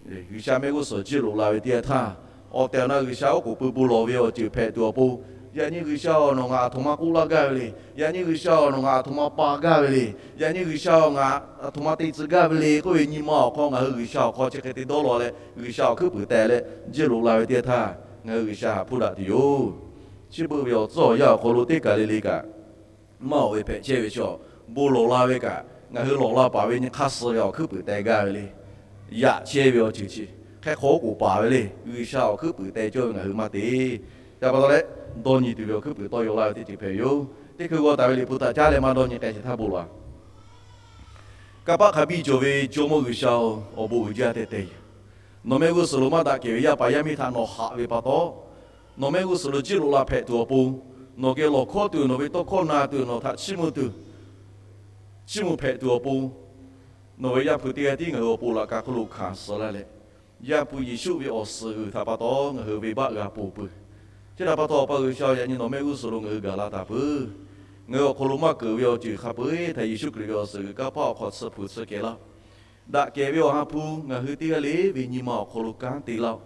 G'uiˬsha mehˆ g'uˇ suhˍ jiˇ loꞈ la ve teˇ yanˇ htaˇ, awˬ tehˬ awˬ na G'uiˬsha oˉ k'oˍ pui bon lawˬ ve awˬ ceuˬ hpehꞈ tuˬ awˬ pon, yaꞈ nyi G'uiˬsha-oˬ, nawˬ ngaˬ aˬ htoꞈ ma k'oˆ laˇ gaˇ ve le. Yaꞈ nyi G'uiˬsha-oˬ, nawˬ ngaˬ aˬ htoꞈ ma pa gaˇ ve le. Yaꞈ nyi G'uiˬsha-oˬ, ngaˬ aˬ htoꞈ ma te tcuh gaˇ ve le k'oˆ ve nyi ma awˬ hk'aw ngaˬ hui G'uiˬsha awˬ hk'aw chi hk'e te dawˇ law leh, G'uiˬsha awˬ hkuiˉ puiˍ teh leh jiˇ loꞈ la ve teˇ yanˇ htaˇ, ngaˬ hui G'uiˬsha haꞈ hpuˇ daꞈ tuˬ yoˬ. Chi beuꞈ ve awˬ tcuhˉ awˬ yanˇ awˬ hk'aw lo teˇ kaˬ le le kaꞈ, maˇ oˬ ve hpehꞈ chehˇ ve chaw, bon lawˬ la ve kaꞈ, ngaˬ hui lawˬ la paˍ ve nyi hk'aˇ suh ve awˬ hkuiˉ puiˍ teh gaˇ ve le. Yaꞈ chehˇ ve awˬ ceuˬ chi hk'e hk'aw oˉ k'oˍ paˍ ve le. G'uiˬsha awˬ hkuiˉ puiˍ teh cawˇ ve ngaˬ hui maˇ te. Chi pa taw leh, dawˇ nyi tuˬ ve awˬ hkuiˉ puiˍ tawˇ yaw laˇ ve teˇ ceuˬ hpehꞈ ve yoˬ. Teˇ hkui g'aw taˍ ve Liꞈ hpu htaꞈ caˉ leh maˇ dawˇ nyi k'ai shehˍ htaˇ bon lawˬ. Kanˇ paˆ hk'a biˇ cawˬ ve Jawˇmawˇ G'uiˬsha-oˬ, awˬ bon uiˍ jaˇ tehꞈ tehꞈ yoˬ. Nawˬ mehˆ g'uˇ suhˍ lo maˇ daꞈ kehˬ ve yaˇ paˍ yaˇ miˇ htaꞈ nawˬ haꞈ ve pa taw, nawˬ mehˆ g'uˇ suhˍ lo jiˇ loꞈ la hpehꞈ tuˬ awˬ pon, nawˬ geh lawˬ hkawˇ tuˬ, nawˬ ve tawˇ hkawˇ na tuˬ, nawˬ htaꞈ chiˇ mvuh tuˬ, chiˇ mvuh hpehꞈ tuˬ awˬ pon, nawˬ ve Yaˇ hpu teˇ g'aˇ tiˉ ngaˬ hui awˬ pon laꞈ ka hk'oˆ lo hkanˍ suh laˇ leh, Yaˇ hpu Yeˍsuˆ ve awˬ suhˍ g'uiˬ htaꞈ pa taw ngaˬ hui venˇbaˆ g'a ponˬ peuˬ. Chi htaꞈ pa taw, Awˬ pa G'uiˬsha-oˬ, yaꞈ nyi nawˬ mehˆ g'uˇ suhˍ lo ngaˬ hui gaˬ la taˍ peuˬ. Ngaˬ hui awˬ hk'aw lo maˇ keunˍ ve awˬ ceuˬ hk'a peu-eˬ htaꞈ Yeˍsuˆ Hkriꞈ ve awˬ suhˍ g'uiˬ kanˇ paˆ awˬ hk'aw tsuhˇ hpu tsuhˇ kehˬ laˇ-oˆ. Daꞈ kehˬ ve awˬ ha hpu ngaˬ hui teˇ g'aˇ le ve nyi ma awˬ hk'aw lo kanˉ te laˇ-oˆ.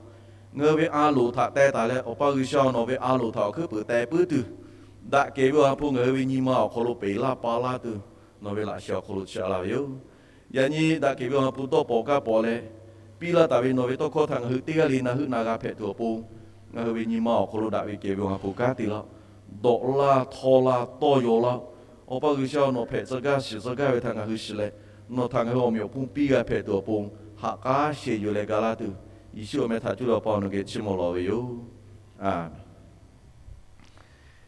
Ngaˬ hui ve a loˍ htaꞈ teh taˍ leh, Awˬ pa G'uiˬsha-oˬ, nawˬ ve a loˍ htaꞈ awˬ hkuiˉ puiˍ teh puiˉ tuˬ, daꞈ kehˬ ve awˬ ha hpu ngaˬ hui ve nyi ma awˬ hk'aw lo peˬ laˇ pa laˇ tuˬ, nawˬ ve laꞈ sheh awˬ hk'aw lo chiˇ aꞈ laˇ ve yoˬ. Yaꞈ nyi daꞈ kehˬ ve awˬ ha hpu dawˇ pawnˍ kanˇ pawnˍ leh, piˇ laˇ taˍ ve nawˬ ve tawˇ hkawˇ htaꞈ ngaˬ hui teˇ g'aˇ le na heuˆ na g'a hpehꞈ tuˬ awˬ pon, ngaˬ hui ve nyi ma awˬ hk'aw lo daꞈ ve kehˬ ve awˬ ha hpu kanˉ te laˇ-oˆ. Dawꞈ laˇ, htaw laˇ, tawˇ yaw laˇ-oˆ. Awˬ pa G'uiˬsha, nawˬ hpehꞈ tcuh gaˇ shiˍ tcuh gaˇ ve htaꞈ ngaˬ hui shiˍ leh, nawˬ htaꞈ ngaˬ hui awˬ meꞈ awˬ hponˇ piˇ g'a hpehꞈ tuˬ awˬ pon, haꞈ k'aˉ sheh yuˬ leh ga laˇ tuˬ, Yeˍsuˆ awˬ meh htaꞈ cuˇ leh Awˬ pa nawˬ geh chiˇ mvuh lawˬ ve yoˬ. Aˬ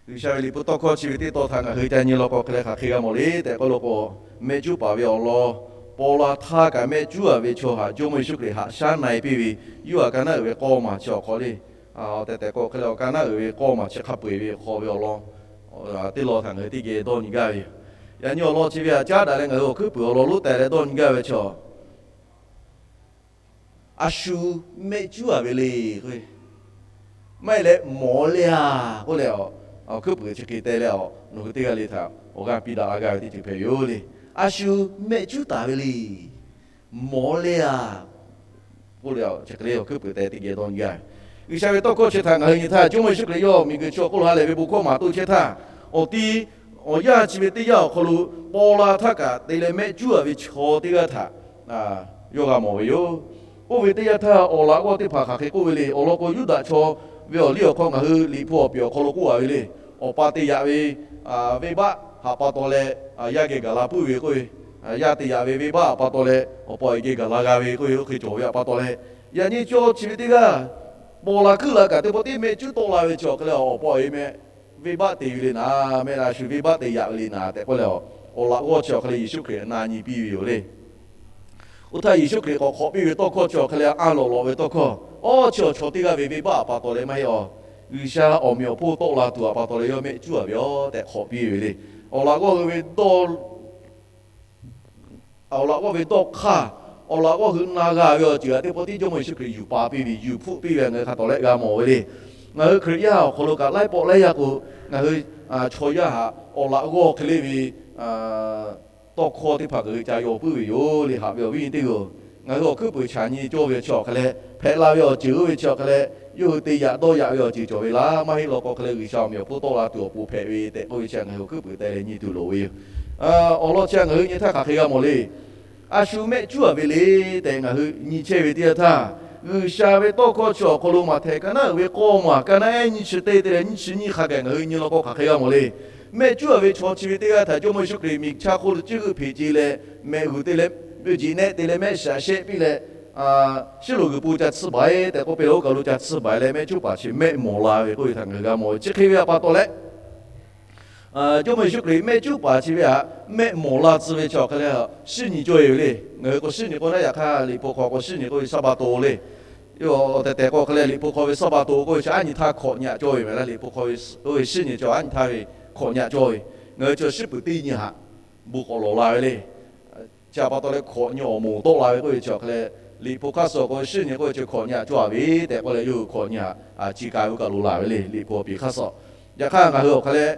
G'uiˬsha ve Liꞈ hpu tawˇ hkawˇ chi ve teˇ tawn htaꞈ ngaˬ hui ca nyi law k'o, hk'e leh hk'aˬ hk'e g'a mawˬ le tehꞈ k'oˆ law k'o, mehˆ cuˉ paˍ ve awˬ lawn paw la htaˇ kaꞈ mehˆ cuˉ-a ve chaw htaꞈ Jawˇmawˇ Yeˍsuˆ Hkriꞈ haꞈ shaˉ na-e piˇ ve, Yoˇhanˬ ka naˉ uiˍ ve k'awˇ maˬ chi awˬ hk'aw le. Tehꞈ tehꞈ k'o, hk'e leh awˬ ka naˉ uiˍ ve k'awˇ maˬ chi hk'a peu-eˬ ve hk'aw ve awˬ lawn teˇ lawn htaꞈ ngaˬ hui teˇ geh dawˇ nyi gaˇ ve yoˬ. Yaꞈ nyi awˬ lawn chi ve htaꞈ caˉ daꞈ leh ngaˬ hui awˬ hkuiˉ puiˍ awˬ lawn lonˉ teh leh dawˇ nyi gaˇ ve chaw, a shu mehˆ cuˉ-a ve le k'o, maˇ heˆ leh mawˬ le-a k'oˆ leh, awˬ hkuiˉ puiˍ chi hk'e teh leh, nawˬ hui teˇ g'aˇ le htaꞈ awˬ g'aˇ piˇ daꞈ la gaˇ ve teˇ ceuˬ hpehꞈ ve yoˬ le. A shu mehˆ cuˉ taˍ ve le, mawˬ le-a k'oˆ leh, chi hk'e le awˬ hkuiˉ puiˍ teh teˇ geh dawˇ nyi gaˇ ve. G'uiˬsha ve tawˇ hkawˇ chi htaꞈ ngaˬ hui nyi htaˇ, Jawˇmawˇ Yeˍsuˆ Hkriꞈ yawˇ miˬguiˬ chi awˬ hk'oˆ lo ha lehˬ ve bon hkawˇ maˍ toˆ chehˇ htaˇ, awˬ ti awˬ yanˇ chi ve teˇ yanˇ awˬ hk'aw lo paw la htaˇ kaꞈ te leh mehˆ cuˉ-a ve chaw teˇ g'aˇ htaꞈ yawˇ g'a mawˬ ve yoˬ. Oˇ ve teˇ yanˇ htaˇ, awˬ laꞈ g'awˇ teˇ hpaˍ hk'aˬ hk'e k'oˆ ve le. Awˬ lawn k'o, Yuˇdaꞈ chaw ve awˬ liˇ awˬ hk'aw ngaˬ hui Liꞈ hpu awˬ piˍ awˬ hk'aw lo k'oˆ-a ve le. Awˬ pa te yaꞈ ve venˇbaˆ htaꞈ pa taw leh yaˇ geh gaˬ la puiˉ ve k'oˆ ve, yaˇ te yaꞈ ve venˇbaˆ htaꞈ pa taw leh awˬ pa awˬ e geh gaˬ la g'a ve k'oˆ ve, oˇ hk'e cawˬ ve htaꞈ pa taw leh, yaꞈ nyi chaw chi ve teˇ g'aˇ paw la hkuiˉ la kaꞈ teˇ pawˆ tiˉ mehˆ cuˉ tawˆ la ve chi awˬ hk'e leh, awˬ pa awˬ e mehˆ venˇbaˆ te ve le naˍ, mehˆ la shu venˇbaˆ te yaꞈ ve le naˍ tehꞈ k'oˆ leh, awˬ laꞈ g'awˇ chi awˬ hk'e leh Yeˍsuˆ Hkriꞈ na nyi piˇ ve yoˬ le. Oˇ htaˇ Yeˍsuˆ Hkriꞈ k'awꞈ hk'awꞈ piˇ ve tawˇ hkawˇ chi awˬ hk'e leh, a lawꞈ lawꞈ ve tawˇ hkawˇ, awˇ chi awˬ chaw teˇ g'aˇ ve venˇbaˆ htaꞈ pa taw leh maˇ heˆ awˬ, G'uiˬsha awˬ meꞈ awˬ hponˇ tawˆ la tuˬ htaꞈ pa taw leh yawˇ mehˆ cuˉ-a ve yoˬ tehꞈ hk'awꞈ piˇ ve le. Awˬ laꞈ g'awˇ hui ve dawˇ awˬ laꞈ g'awˇ ve dawˇ hk'aˇ, awˬ laꞈ g'awˇ hui na g'a ve awˬ ceuˬ htaꞈ teˇ pawˆ tiˉ Jawˇmawˇ Yeˍsuˆ Hkriꞈ yuˬ pa piˇ ve, yuˬ hpfuhˆ piˇ ve ngaˬ hui hk'a tawˍ lehˆ g'a mawˬ ve le. Ngaˬ hui Hkriꞈ yaˇ awˬ hk'aw lo kaꞈ laiˉ pawˆ laiˉ yaˇ k'o, ngaˬ hui chaw yaˇ htaꞈ awˬ laꞈ g'awˇ hk'e le ve tawˇ hkawˇ teˇ hpaˍ ngaˬ hui ca yaw puiˉ ve yoˬ le. Haꞈ ve awˬ viˉ nyi teˇ g'aˇ, ngaˬ hui awˬ hkuiˉ puiˍ chaꞈ nyi cawˇ ve chi awˬ hk'e leh, hpehꞈ la ve awˬ ceuˬ oˇ ve chi awˬ hk'e leh, yawˇ hui te yaꞈ dawˇ yaꞈ ve awˬ ceuˬ cawˬ ve laˇ. Maˇ heˆ law k'o hk'e leh G'uiˬsha awˬ meꞈ awˬ hponˇ tawˆ la tuˬ awˬ pon hpehꞈ ve tehꞈ k'oˆ ve chi ngaˬ hui awˬ hkuiˉ puiˍ teh leh nyi tuˬ loˍ ve yoˬ. Awˬ lawn chi ngaˬ hui nyi htaˇ hk'aˬ hk'e g'a mawˬ le. A shu mehˆ cuˉ-a ve le tehꞈ ngaˬ hui nyi chehˇ ve teˇ yanˇ htaˇ, G'uiˬsha ve tawˇ hkawˇ chi awˬ hk'aw lo Maꞈhtehˍ ka naˉ uiˍ ve k'awˇ maˬ ka naˉ ehˉ nyiˇ chi teˇ te leh nyiˇ chi nyiˇ hk'a gaˬ ngaˬ hui nyi law k'o hk'aˬ hk'e g'a mawˬ le. Mehˆ cuˉ-a ve chaw chi ve teˇ g'aˇ htaꞈ Jawˇmawˇ Yeˍsuˆ Hkriꞈ miˬ chaˇ hk'oˆ lo ciˉ g'euˆ hpeꞈ ce leh, mehꞈ g'uˬ te leh, jeꞈ nehˆ te leh mehˆ shiˍ shehˆ piˇ leh, shiˉ loꞈ g'uiˬ po ca tsuhˇ baˬ-e tehꞈ k'oˆ piˇ leh, oˇ kaˬ lo ca tsuhˇ baˬ-e leh mehˆ cuˉ paˍ chi mehˆ mawˬ la ve k'oˆ ve htaꞈ ngaˬ hui g'a mawˬ ve. Chi hk'e ve htaꞈ pa taw leh, Jawˇmawˇ Yeˍsuˆ Hkriꞈ mehˆ cuˉ paˍ chi ve htaꞈ mehˆ mawˬ la tcuh ve chi awˬ hk'e leh, shiˉ nyi cawˇ-e ve le. Ngaˬ hui k'o shiˉ nyi k'oˆ naˉ, yaꞈ hk'aˇ Liꞈ hpu hk'aw k'o shiˉ nyi k'oˆ ve Saˉbaˍto le. Tehꞈ tehꞈ k'o hk'e leh Liꞈ hpu hk'aw ve Saˉbaˍto k'oˆ ve chi aˉ nyi htaˇ hkawꞈ nyi-a cawˇ ve mehˍ laˇ. Liꞈ hpu hk'aw ve oˇ ve shiˉ nyi chi aˉ nyi htaˇ ve hkawꞈ nyi-a cawˇ ve. Ngaˬ hui chi shiˉ puˍ teˇ nyi htaꞈ bon k'awꞈ lawˬ la ve le. Chi htaꞈ pa taw leh hkawꞈ nyi awˬ moˍ tawˆ la ve k'oˆ ve chi awˬ hk'e leh, Liꞈ hpu hk'aˇ suh k'o shiˉ nyi k'oˆ ve chi hkawꞈ nyi-a cawˇ-a ve tehꞈ k'oˆ leh, yawˇ hui hkawꞈ nyi-a chi ka ve kaꞈ loˍ la ve le. Liꞈ hpu awˬ piˍ hk'aˇ suh Yaꞈ hk'aˇ ngaˬ hui awˬ hk'aˇ leh,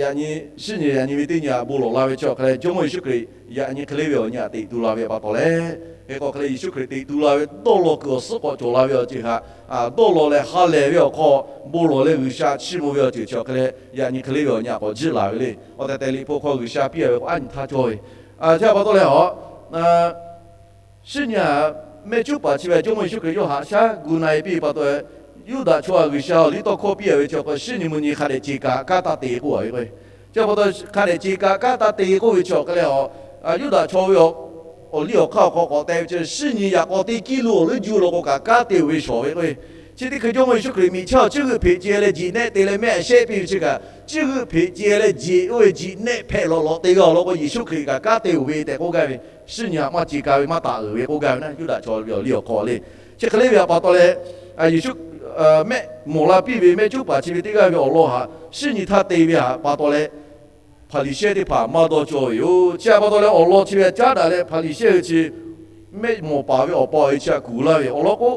yaꞈ nyi, shinˉ nyi yaꞈ nyi ve teˇ nyi htaꞈ bon lawˬ la ve chi awˬ hk'aˇ leh, Jawˇmawˇ Yeˍsuˆ Hkriꞈ yaꞈ nyi hk'e le ve awˬ nyi htaꞈ teꞈ tu la ve pa taw leh, hk'e k'o hk'e leh Yeˍsuˆ Hkriꞈ teꞈ tu la ve dawˇ law kuiˬ awˬ suhˉ k'awꞈ cawˬ la ve awˬ ceuˬ htaꞈ, dawˇ law leh ha lehˬ ve awˬ hk'aw bon lawˬ leh G'uiˬsha chiˇ mvuh ve awˬ ceuˬ chi awˬ hk'e leh, yaꞈ nyi hk'e le ve awˬ nyi htaꞈ k'awꞈ jiˆ laˬ ve le. Awˬ tehˬ tehˬ Liꞈ hpu hk'aw G'uiˬsha piˇ a ve k'o aˉ nyi htaˇ cawˇ ve. Chi pa taw leh a, shinˉ nyi htaꞈ mehˆ cuˉ paˍ chi ve Jawˇmawˇ Yeˍsuˆ Hkriꞈ yawˇ haꞈ shaˉ gu na e piˇ ve pa taw, Yuˇdaꞈ chaw htaꞈ G'uiˬsha awˬ liˇ tawˇ hkawˇ piˇ a ve chi awˬ hk'aw shinˉ nyi mvuhˇ nyi hk'a dehꞈ ce kaꞈ kanˉ taˇ te k'oˆ a ve k'o, chi pa taw hk'a dehꞈ ce kaꞈ kanˉ taˇ te k'oˆ ve chi awˬ hk'e leh a, Yuˇdaꞈ chaw ve awˬ liˇ awˬ hk'aˇ awˬ hk'aw k'awꞈ te ve chi shinˉ nyi yaꞈ k'aw teˇ kiˇ lo awˬ leuˉ juˇ law k'o kaꞈ kanˉ te-oˬ ve shawˍ ve k'o, chi teˇ hkui Jawˇmawˇ Yeˍsuˆ Hkriꞈ miˬ chaˇ awˬ ciˇ g'euˆ hpeꞈ ce leh jiꞈ nehˆ te leh mehˆ shehˆ piˇ ve chi kaꞈ, ciˇ g'euˆ hpeꞈ ce leh jiꞈ oˇ ve jiꞈ nehˆ hpehꞈ lawꞈ lawꞈ te g'a awˬ lawn k'o, Yeˍsuˆ Hkriꞈ kaꞈ kanˉ te-oˬ ve tehꞈ k'oˆ gaˇ ve, shinˉ nyi htaꞈ maˇ ce kaꞈ ve maˇ taˍ uiˍ ve k'oˆ gaˇ ve naˉ, Yuˇdaꞈ chaw ve awˬ liˇ awˬ hk'aw le. Chi hk'e le ve pa taw leh, Yeˍsuˆ mehˆ mawˬ la piˇ ve mehˆ cuˉ paˍ chi ve teˇ g'aˇ ve awˬ lawn htaꞈ shinˉ nyi htaˇ te ve htaꞈ pa taw leh, Hpaˍriˍsehˇ teˇ hpaˍ maˇ dawˇ cawˇ ve yoˬ. Chi htaꞈ pa taw leh awˬ lawn chi ve caˉ daꞈ leh Hpaˍriˍsehˇ hui chi mehˆ mawˬ paˍ ve awˬ pa awˬ e chi htaꞈ kuˬ laˇ ve awˬ lawn k'o,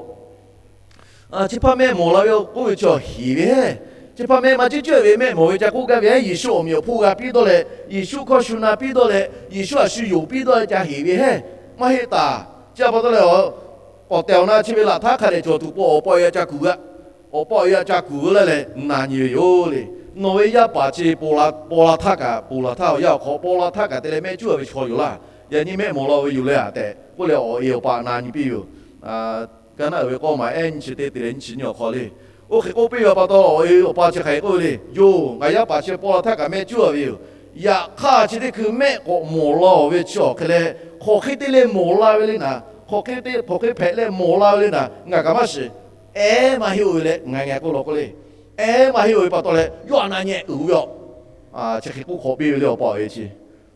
chi hpaˇ mehˆ mawˬ la ve k'oˆ ve chi awˬ heˍ ve heˆ. Chi hpaˇ mehˆ maˇ ciˉ ceuˬ ve mehˆ mawˬ ve ca k'oˆ gaˇ ve heˆ. Yeˍsuˆ awˬ meꞈ awˬ hponˇ g'a piˇ dawˇ leh, Yeˍsuˆ hkawˇ shu na piˇ dawˇ leh, Yeˍsuˆ htaꞈ shu yonˍ piˇ dawˇ leh ca heˍ ve heˆ, maˇ heˆ taˍ. Chi htaꞈ pa taw leh, awˬ tehˬ awˬ na chi ve laꞈ htaˇ hk'a dehꞈ cawˬ tuˬ pawˆ awˬ pa awˬ e ca kuˬ g'a, awˬ pa awˬ e ca kuˬ g'a laˇ leh na nyi ve yoˬ le. Nawˬ ve yaˇ paˍ chi paw la htaˇ kaꞈ, paw la htaˇ awˬ yanˇ awˬ hk'aw paw la htaˇ kaꞈ te leh mehˆ cuˉ a ve chaw yoˬ laˇ. Yaꞈ nyi mehˆ mawˬ la ve yoˬ le tehꞈ k'oˆ leh awˬ e awˬ pa na nyi piˇ ve yoˬ. Kaˇ naˆ uiˍ ve k'awˇ maˬ ehˉ nyiˇ chi teˇ te leh nyiˇ chi nyiˇ awˬ hk'aw le. Oˇ hk'e k'oˆ piˇ ve pa taw awˬ e awˬ pa chi hk'aˬ hk'e k'oˆ ve le. Yoˬ, ngaˬ yaˇ paˍ chi paw la htaˇ kaꞈ mehˆ cuˉ a ve yoˬ. Yaꞈ hk'aˇ chi teˇ hkui mehˆ k'awꞈ mawˬ la-oˬ ve chi awˬ hk'e leh, hk'aˬ hk'e te leh mawˬ la ve le naˍ, hk'aˬ hk'e te hk'aˬ hk'e hpehꞈ leh mawˬ la ve le naˍ, ngaˬ kaꞈ maˇ shiˍ. Ehˉ maˇ heˆ-oˬ ve leh ngaˬ ngaˬ k'oˆ law k'oˆ le. Ehˉ maˇ heˆ-oˬ ve pa taw leh yawˇ htaꞈ na nyi uiˍ ve yoˬ. Chi hk'e k'oˆ hk'awꞈ piˇ ve le awˬ pa awˬ e chi.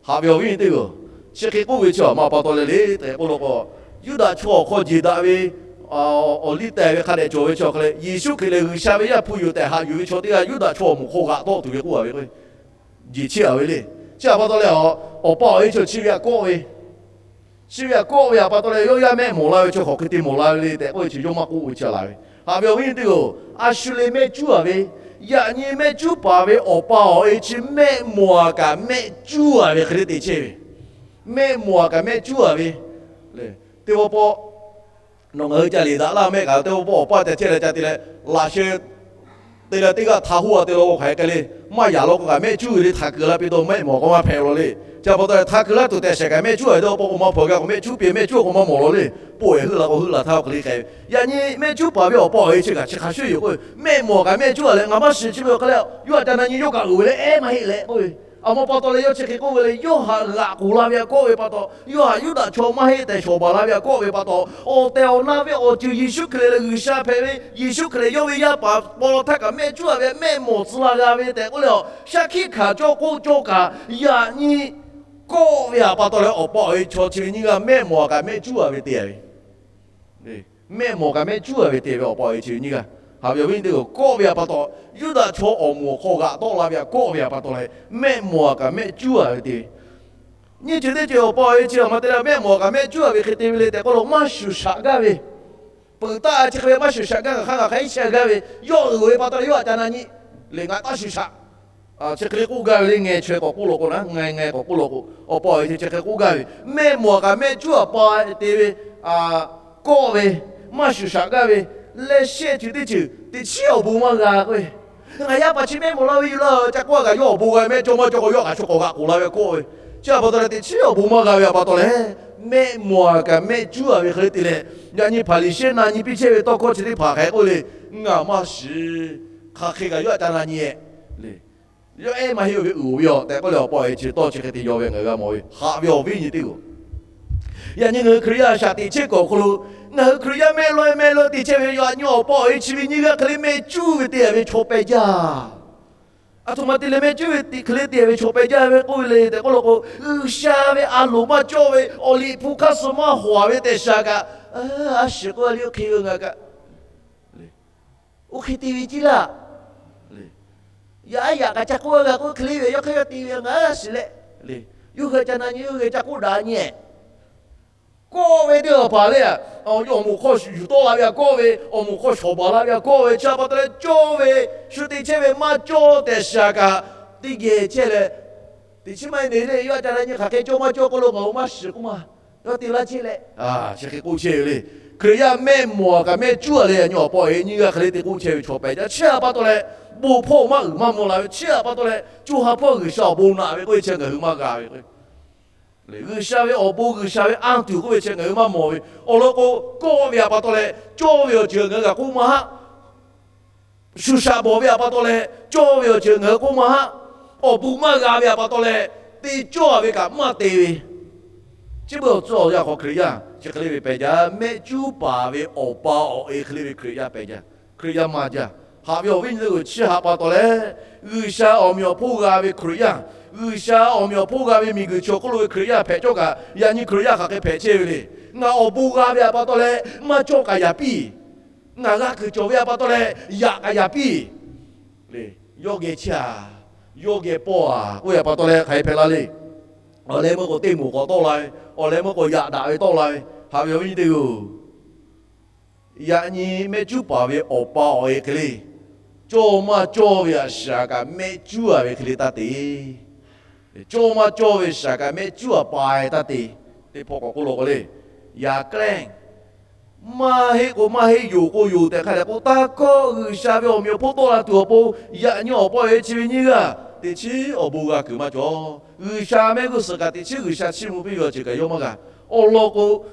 Haꞈ ve awˬ viˉ nyi teˇ-oˬ, chi hk'e k'oˆ ve chi a maˇ pa taw leh le tehꞈ k'oˆ law k'o, Yuˇdaꞈ chaw awˬ hk'aw jeˬ daꞈ ve awˬ liˇ tehˬ ve hk'a dehꞈ cawˬ ve chi awˬ hk'e leh, Yeˍsuˆ Hkriꞈ lehˬ G'uiˬsha ve Yaˇ hpu yoˬ tehꞈ haꞈ yuˬ ve chaw teˇ g'aˇ Yuˇdaꞈ chaw awˬ moˍ hk'aw g'aꞈ tawˆ tuˬ ve k'oˆ a ve k'o, jeˬ chiˇ a ve le. Chi htaꞈ pa taw leh, awˬ pa awˬ e chi chi ve htaꞈ kawˆ ve, chi ve htaꞈ kawˆ ve htaꞈ pa taw leh yawˇ yaˇ mehˆ mawˬ la ve chi hk'aˬ hk'e te mawˬ la ve le tehꞈ k'oˆ ve chi yawˇ maˇ k'oˆ ve chi a la ve. Haꞈ ve awˬ viˉ nyi teˇ-oˬ, a shu le mehˆ cuˉ a ve, yaꞈ nyi mehˆ cuˉ paˍ ve awˬ pa awˬ e chi mehˆ mawˬ a kaꞈ mehˆ cuˉ a ve hk'e le te chehˇ ve, mehˆ mawˬ a kaꞈ mehˆ cuˉ a ve, teˇ pawˆ pawˆ nawˬ ngaˬ hui ca liꞈ daꞈ laˇ mehˆ kaꞈ teˇ pawˆ pawˆ awˬ paˇ ca chehˇ leh ca te leh, laꞈ sheh te leh teˇ g'aˇ hta hoˇ a te la k'o hk'aˬ hk'e le, maˇ yaꞈ law k'o kaꞈ mehˆ cuˉ ve le, htaꞈ kuiˬ la piˇ taw mehˆ mawˬ k'o maˇ hpehꞈ law le. Chi pa taw leh htaꞈ kuiˬ laˇ tuˬ tehꞈ shehˍ kaꞈ mehˆ cuˉ a ve teˇ pawˆ k'o maˇ hpawꞈ g'a k'o mehˆ cuˉ piˇ mehˆ cuˉ k'o maˇ mawˬ law le. Poˆ-e heuˆ la k'o heuˆ la htaˇ hk'e le hk'e ve. Yaꞈ nyi mehˆ cuˉ paˍ ve awˬ pa awˬ e chi kaꞈ chi hk'a shuˍ yoˬ k'o, mehˆ mawˬ kaꞈ mehˆ cuˉ a leh ngaˬ maˇ shiˍ chi ve awˬ hk'e leh yawˇ htaꞈ ca na nyi yawˇ kaꞈ uiˍ ve leh ehˉ maˇ heˆ leh k'oˆ ve. A ma pa taw leh yawˇ chi hk'e k'oˆ ve le, yawˇ htaꞈ g'aꞈ k'oˬ la ve htaꞈ kawˆ ve pa taw, yawˇ htaꞈ Yuˇdaꞈ chaw maˇ heˆ tehꞈ shawˍ baˬ la ve htaꞈ kawˆ ve pa taw, awˬ tehˬ awˬ na ve awˬ ceuˬ Yeˍsuˆ Hkriꞈ lehˬ G'uiˬsha hpehꞈ ve, Yeˍsuˆ Hkriꞈ lehˬ yawˇ ve yaˇ paˍ paw la htaˇ kaꞈ mehˆ cuˉ a ve mehˆ mawˬ tcuh la g'a ve tehꞈ k'oˆ leh a, shaˉ hkiˆ hkanˍ cawˇ k'oˆ cawˇ kaꞈ yaꞈ nyi kawˆ ve htaꞈ pa taw leh awˬ pa awˬ e chaw chi ve nyiˇ g'aˇ mehˆ mawˬ a kaꞈ mehˆ cuˉ a ve te ve. Mehˆ mawˬ kaꞈ mehˆ cuˉ a ve te ve awˬ pa awˬ e chi ve nyiˇ g'aˇ. Haꞈ ve awˬ viˉ teˇ-oˬ, kawˆ ve htaꞈ pa taw Yuˇdaꞈ chaw awˬ moˍ awˬ hk'aw g'aꞈ tawˆ la ve htaꞈ kawˆ ve htaꞈ pa taw leh mehˆ mawˬ a kaꞈ mehˆ cuˉ a ve te ve. Nyiˇ ceuˬ teˇ ceuˬ awˬ pa awˬ e chi a ma te leh mehˆ mawˬ a kaꞈ mehˆ cuˉ a ve hk'e te ve le tehꞈ k'oˆ lo maˇ shuˍ shaꞈ gaˇ ve, peuˬ taˆ chi hk'e ve maˇ shuˍ shaꞈ gaˇ ngaˬ hk'aˇ ngaˬ hk'aˇ iˉ chi a gaˇ ve, yawˇ uiˍ ve pa taw leh yawˇ htaꞈ ca na nyi le ngaˬ taˇ shuˍ shaꞈ. Chi hk'e le k'oˆ gaˇ ve le, ngeh chaweh k'awꞈ k'oˆ law k'o na, ngeh ngeh k'awꞈ k'oˆ law k'o, awˬ pa awˬ e chi chi hk'e k'oˆ gaˇ ve, mehˆ mawˬ a kaꞈ mehˆ cuˉ a pa te ve, kawˆ ve, maˇ shuˍ shaꞈ gaˇ ve, leh shehˆ ceuˬ teˇ ceuˬ teꞈ chiˉ awˬ bon maˇ g'a k'oˆ ve. Ngaˬ yaˇ paˍ chi mehˆ mawˬ laˇ ve yoˬ laˇ ca k'oˆ a kaꞈ yawˇ awˬ bon g'a ve mehˆ cawˇ maˇ cawˇ k'o yawˇ kaꞈ chaw k'awꞈ g'aꞈ k'oˬ la ve kawˆ ve. Chi a pa taw leh teꞈ chiˉ awˬ bon maˇ g'a ve htaꞈ pa taw leh, mehˆ mawˬ a kaꞈ mehˆ cuˉ a ve hk'e le te leh, yaꞈ nyi Hpaˍriˍsehˇ na nyi piˇ chehˇ ve tawˇ hkawˇ chi teˇ hpaˍ hk'aˬ hk'e k'oˆ le, ngaˬ maˇ shiˍ, hk'aˬ hk'e kaꞈ yawˇ htaꞈ ca na nyi e le. Yawˇ ehˉ maˇ heˆ-oˬ ve uiˍ-oˬ ve yoˬ tehꞈ k'oˆ leh awˬ pa awˬ e chi tawˇ chi hk'e te yaw ve ngaˬ hui g'a mawˬ ve. Haꞈ ve awˬ viˉ nyi teˇ-oˬ, yaꞈ nyi ngaˬ hui Hkriꞈ yaˇ shaꞈ teꞈ chehˇ kuiˬ awˬ hk'aw lo, ngaˬ hui Hkriꞈ yaˇ mehˆ lawˇ mehˆ lawˇ te chehˇ ve yaꞈ nyi awˬ pa awˬ e chi ve nyiˇ g'aˇ hk'e le mehˆ cuˉ ve te a ve chaw pehˇ jaˇ. Aˬ htoꞈ ma te leh mehˆ cuˉ ve hk'e le te a ve chaw pehˇ jaˇ ve k'oˆ ve le tehꞈ k'oˆ law k'o, G'uiˬsha ve a loˍ maˇ cawˇ ve awˬ liꞈ hpu hk'aˇ suh maˇ hawˍ ve tehꞈ shaˍ kaꞈ, a shiˍ k'oˆ a le oˇ hk'e ve ngaˬ kaꞈ oˇ hk'e te ve ciˉ laˇ. Yaꞈ a yaꞈ kaꞈ ca k'oˆ g'a k'oˆ hk'e le ve yawˇ hk'e yawˇ te ve ngaˬ a shiˍ leh, yawˇ hui ca na nyi yawˇ hui ca k'oˆ daꞈ nyi Kawˆ ve teˇ g'aˇ paˍ lehˬ, awˬ moˍ hk'aw yuˬ tawˆ la ve htaꞈ kawˆ ve, awˬ moˍ hk'aw shawˍ baˬ la ve htaꞈ kawˆ ve, chi htaꞈ pa taw leh cawˇ ve, shu te chehˇ ve maˇ cawˇ tehꞈ shiˍ kaꞈ, teˇ geh chehˇ leh, teꞈ chiˉ maˇ heˆ ne le, yawˇ ca la nyi hk'aˬ hk'e cawˇ maˇ cawˇ k'oˆ lo ngaˬ hui maˇ shiˍ k'oˆ ma. Yawˇ te laˇ chehˇ leh, chi hk'e k'oˆ chehˇ ve le. Hkriꞈ yaˇ mehˆ mawˬ kaꞈ mehˆ cuˉ a leh yaꞈ nyi awˬ pa awˬ e nyiˇ g'aˇ hk'e le te k'oˆ chehˇ ve chaw pehꞈ jaˇ. Chi htaꞈ pa taw leh, bon hpawˇ maˇ uiˍ maˇ mvuh la ve, chi htaꞈ pa taw leh, co ha hpawˇ G'uiˬsha awˬ bon naꞈ ve k'oˆ ve chi ngaˬ hui maˇ g'a ve k'o, G'uiˬsha ve awˬ bon, G'uiˬsha ve anˇ tuˬ k'oˆ ve chi ngaˬ hui maˇ mawˬ ve. Awˬ lawn k'o, kawˆ ve htaꞈ pa taw leh cawˇ ve awˬ ceuˬ ngaˬ hui g'a k'oˆ maˇ haˆ. Shuˍ shaꞈ bawˬ ve htaꞈ pa taw leh cawˇ ve awˬ ceuˬ ngaˬ hui k'oˆ maˇ haˆ. Awˬ bon maˇ g'a ve htaꞈ pa taw leh, te cawˇ ve kaꞈ maˇ te ve, chi beuꞈ awˬ tcuhˇ awˬ yanˇ hk'aw Hkriꞈ yaˇ chi hk'e le ve pehꞈ jaˇ. Mehˆ cuˉ paˍ ve awˬ pa awˬ e hk'e le ve Hkriꞈ yaˇ pehꞈ jaˇ. Hkriꞈ yaˇ maˇ jaˇ. Haꞈ ve awˬ viˉ nyi teˇ g'uiˬ, chi htaꞈ pa taw leh, G'uiˬsha awˬ meꞈ awˬ hponˇ g'a ve Hkriꞈ yaˇ, G'uiˬsha awˬ meꞈ awˬ hponˇ g'a ve miˬguiˬ chi awˬ hk'oˆ lo ve Hkriꞈ yaˇ hpehꞈ cawˇ kaꞈ, yaꞈ nyi Hkriꞈ yaˇ hk'aˬ hk'e hpehꞈ chehˇ ve le. Ngaˬ awˬ bon g'a ve htaꞈ pa taw leh maˇ cawˇ kaꞈ yaꞈ piˇ. Ngaˬ g'a kuiˬ cawˬ ve htaꞈ pa taw leh yaꞈ kaꞈ yaꞈ piˇ. Yawˇ geh chehˇ a, yawˇ geh pawˇ a k'oˆ ve htaꞈ pa taw leh hk'aˬ hk'e hpehꞈ la le. Awˬ leh meuˇ k'o teˇ moˍ k'awꞈ tawˆ la ve, awˬ leh meuˇ k'o yaꞈ daꞈ ve tawˆ la ve, haꞈ ve awˬ viˉ nyi teˇ g'uiˬ. Yaꞈ nyi mehˆ cuˉ paˍ ve awˬ pa awˬ e hk'e le, cawˇ maˇ cawˇ ve htaꞈ shiˍ a kaꞈ mehˆ cuˉ a ve hk'e le taˇ te. Cawˇ maˇ cawˇ ve shiˍ a kaꞈ mehˆ cuˉ a pa e taˇ te. Teˇ hpawˇ k'awꞈ k'oˆ law k'o le, yaꞈ klehˇ maˇ heˆ k'o maˇ heˆ, yoˬ k'o yoˬ tehꞈ hk'a dehꞈ k'oˆ taˇ kawˆ. G'uiˬsha ve awˬ meꞈ awˬ hponˇ tawˆ la tuˬ awˬ pon, yaꞈ nyi awˬ pa awˬ e chi ve nyiˇ g'aˇ teꞈ chiˉ awˬ bon g'a kuiˬ maˇ cawˬ. G'uiˬsha mehˆ g'uˇ suhˍ kaꞈ teꞈ chiˉ G'uiˬsha chiˇ mvuh piˇ ve awˬ ceuˬ kaꞈ yawˇ maˇ g'a. Awˬ lawn k'o,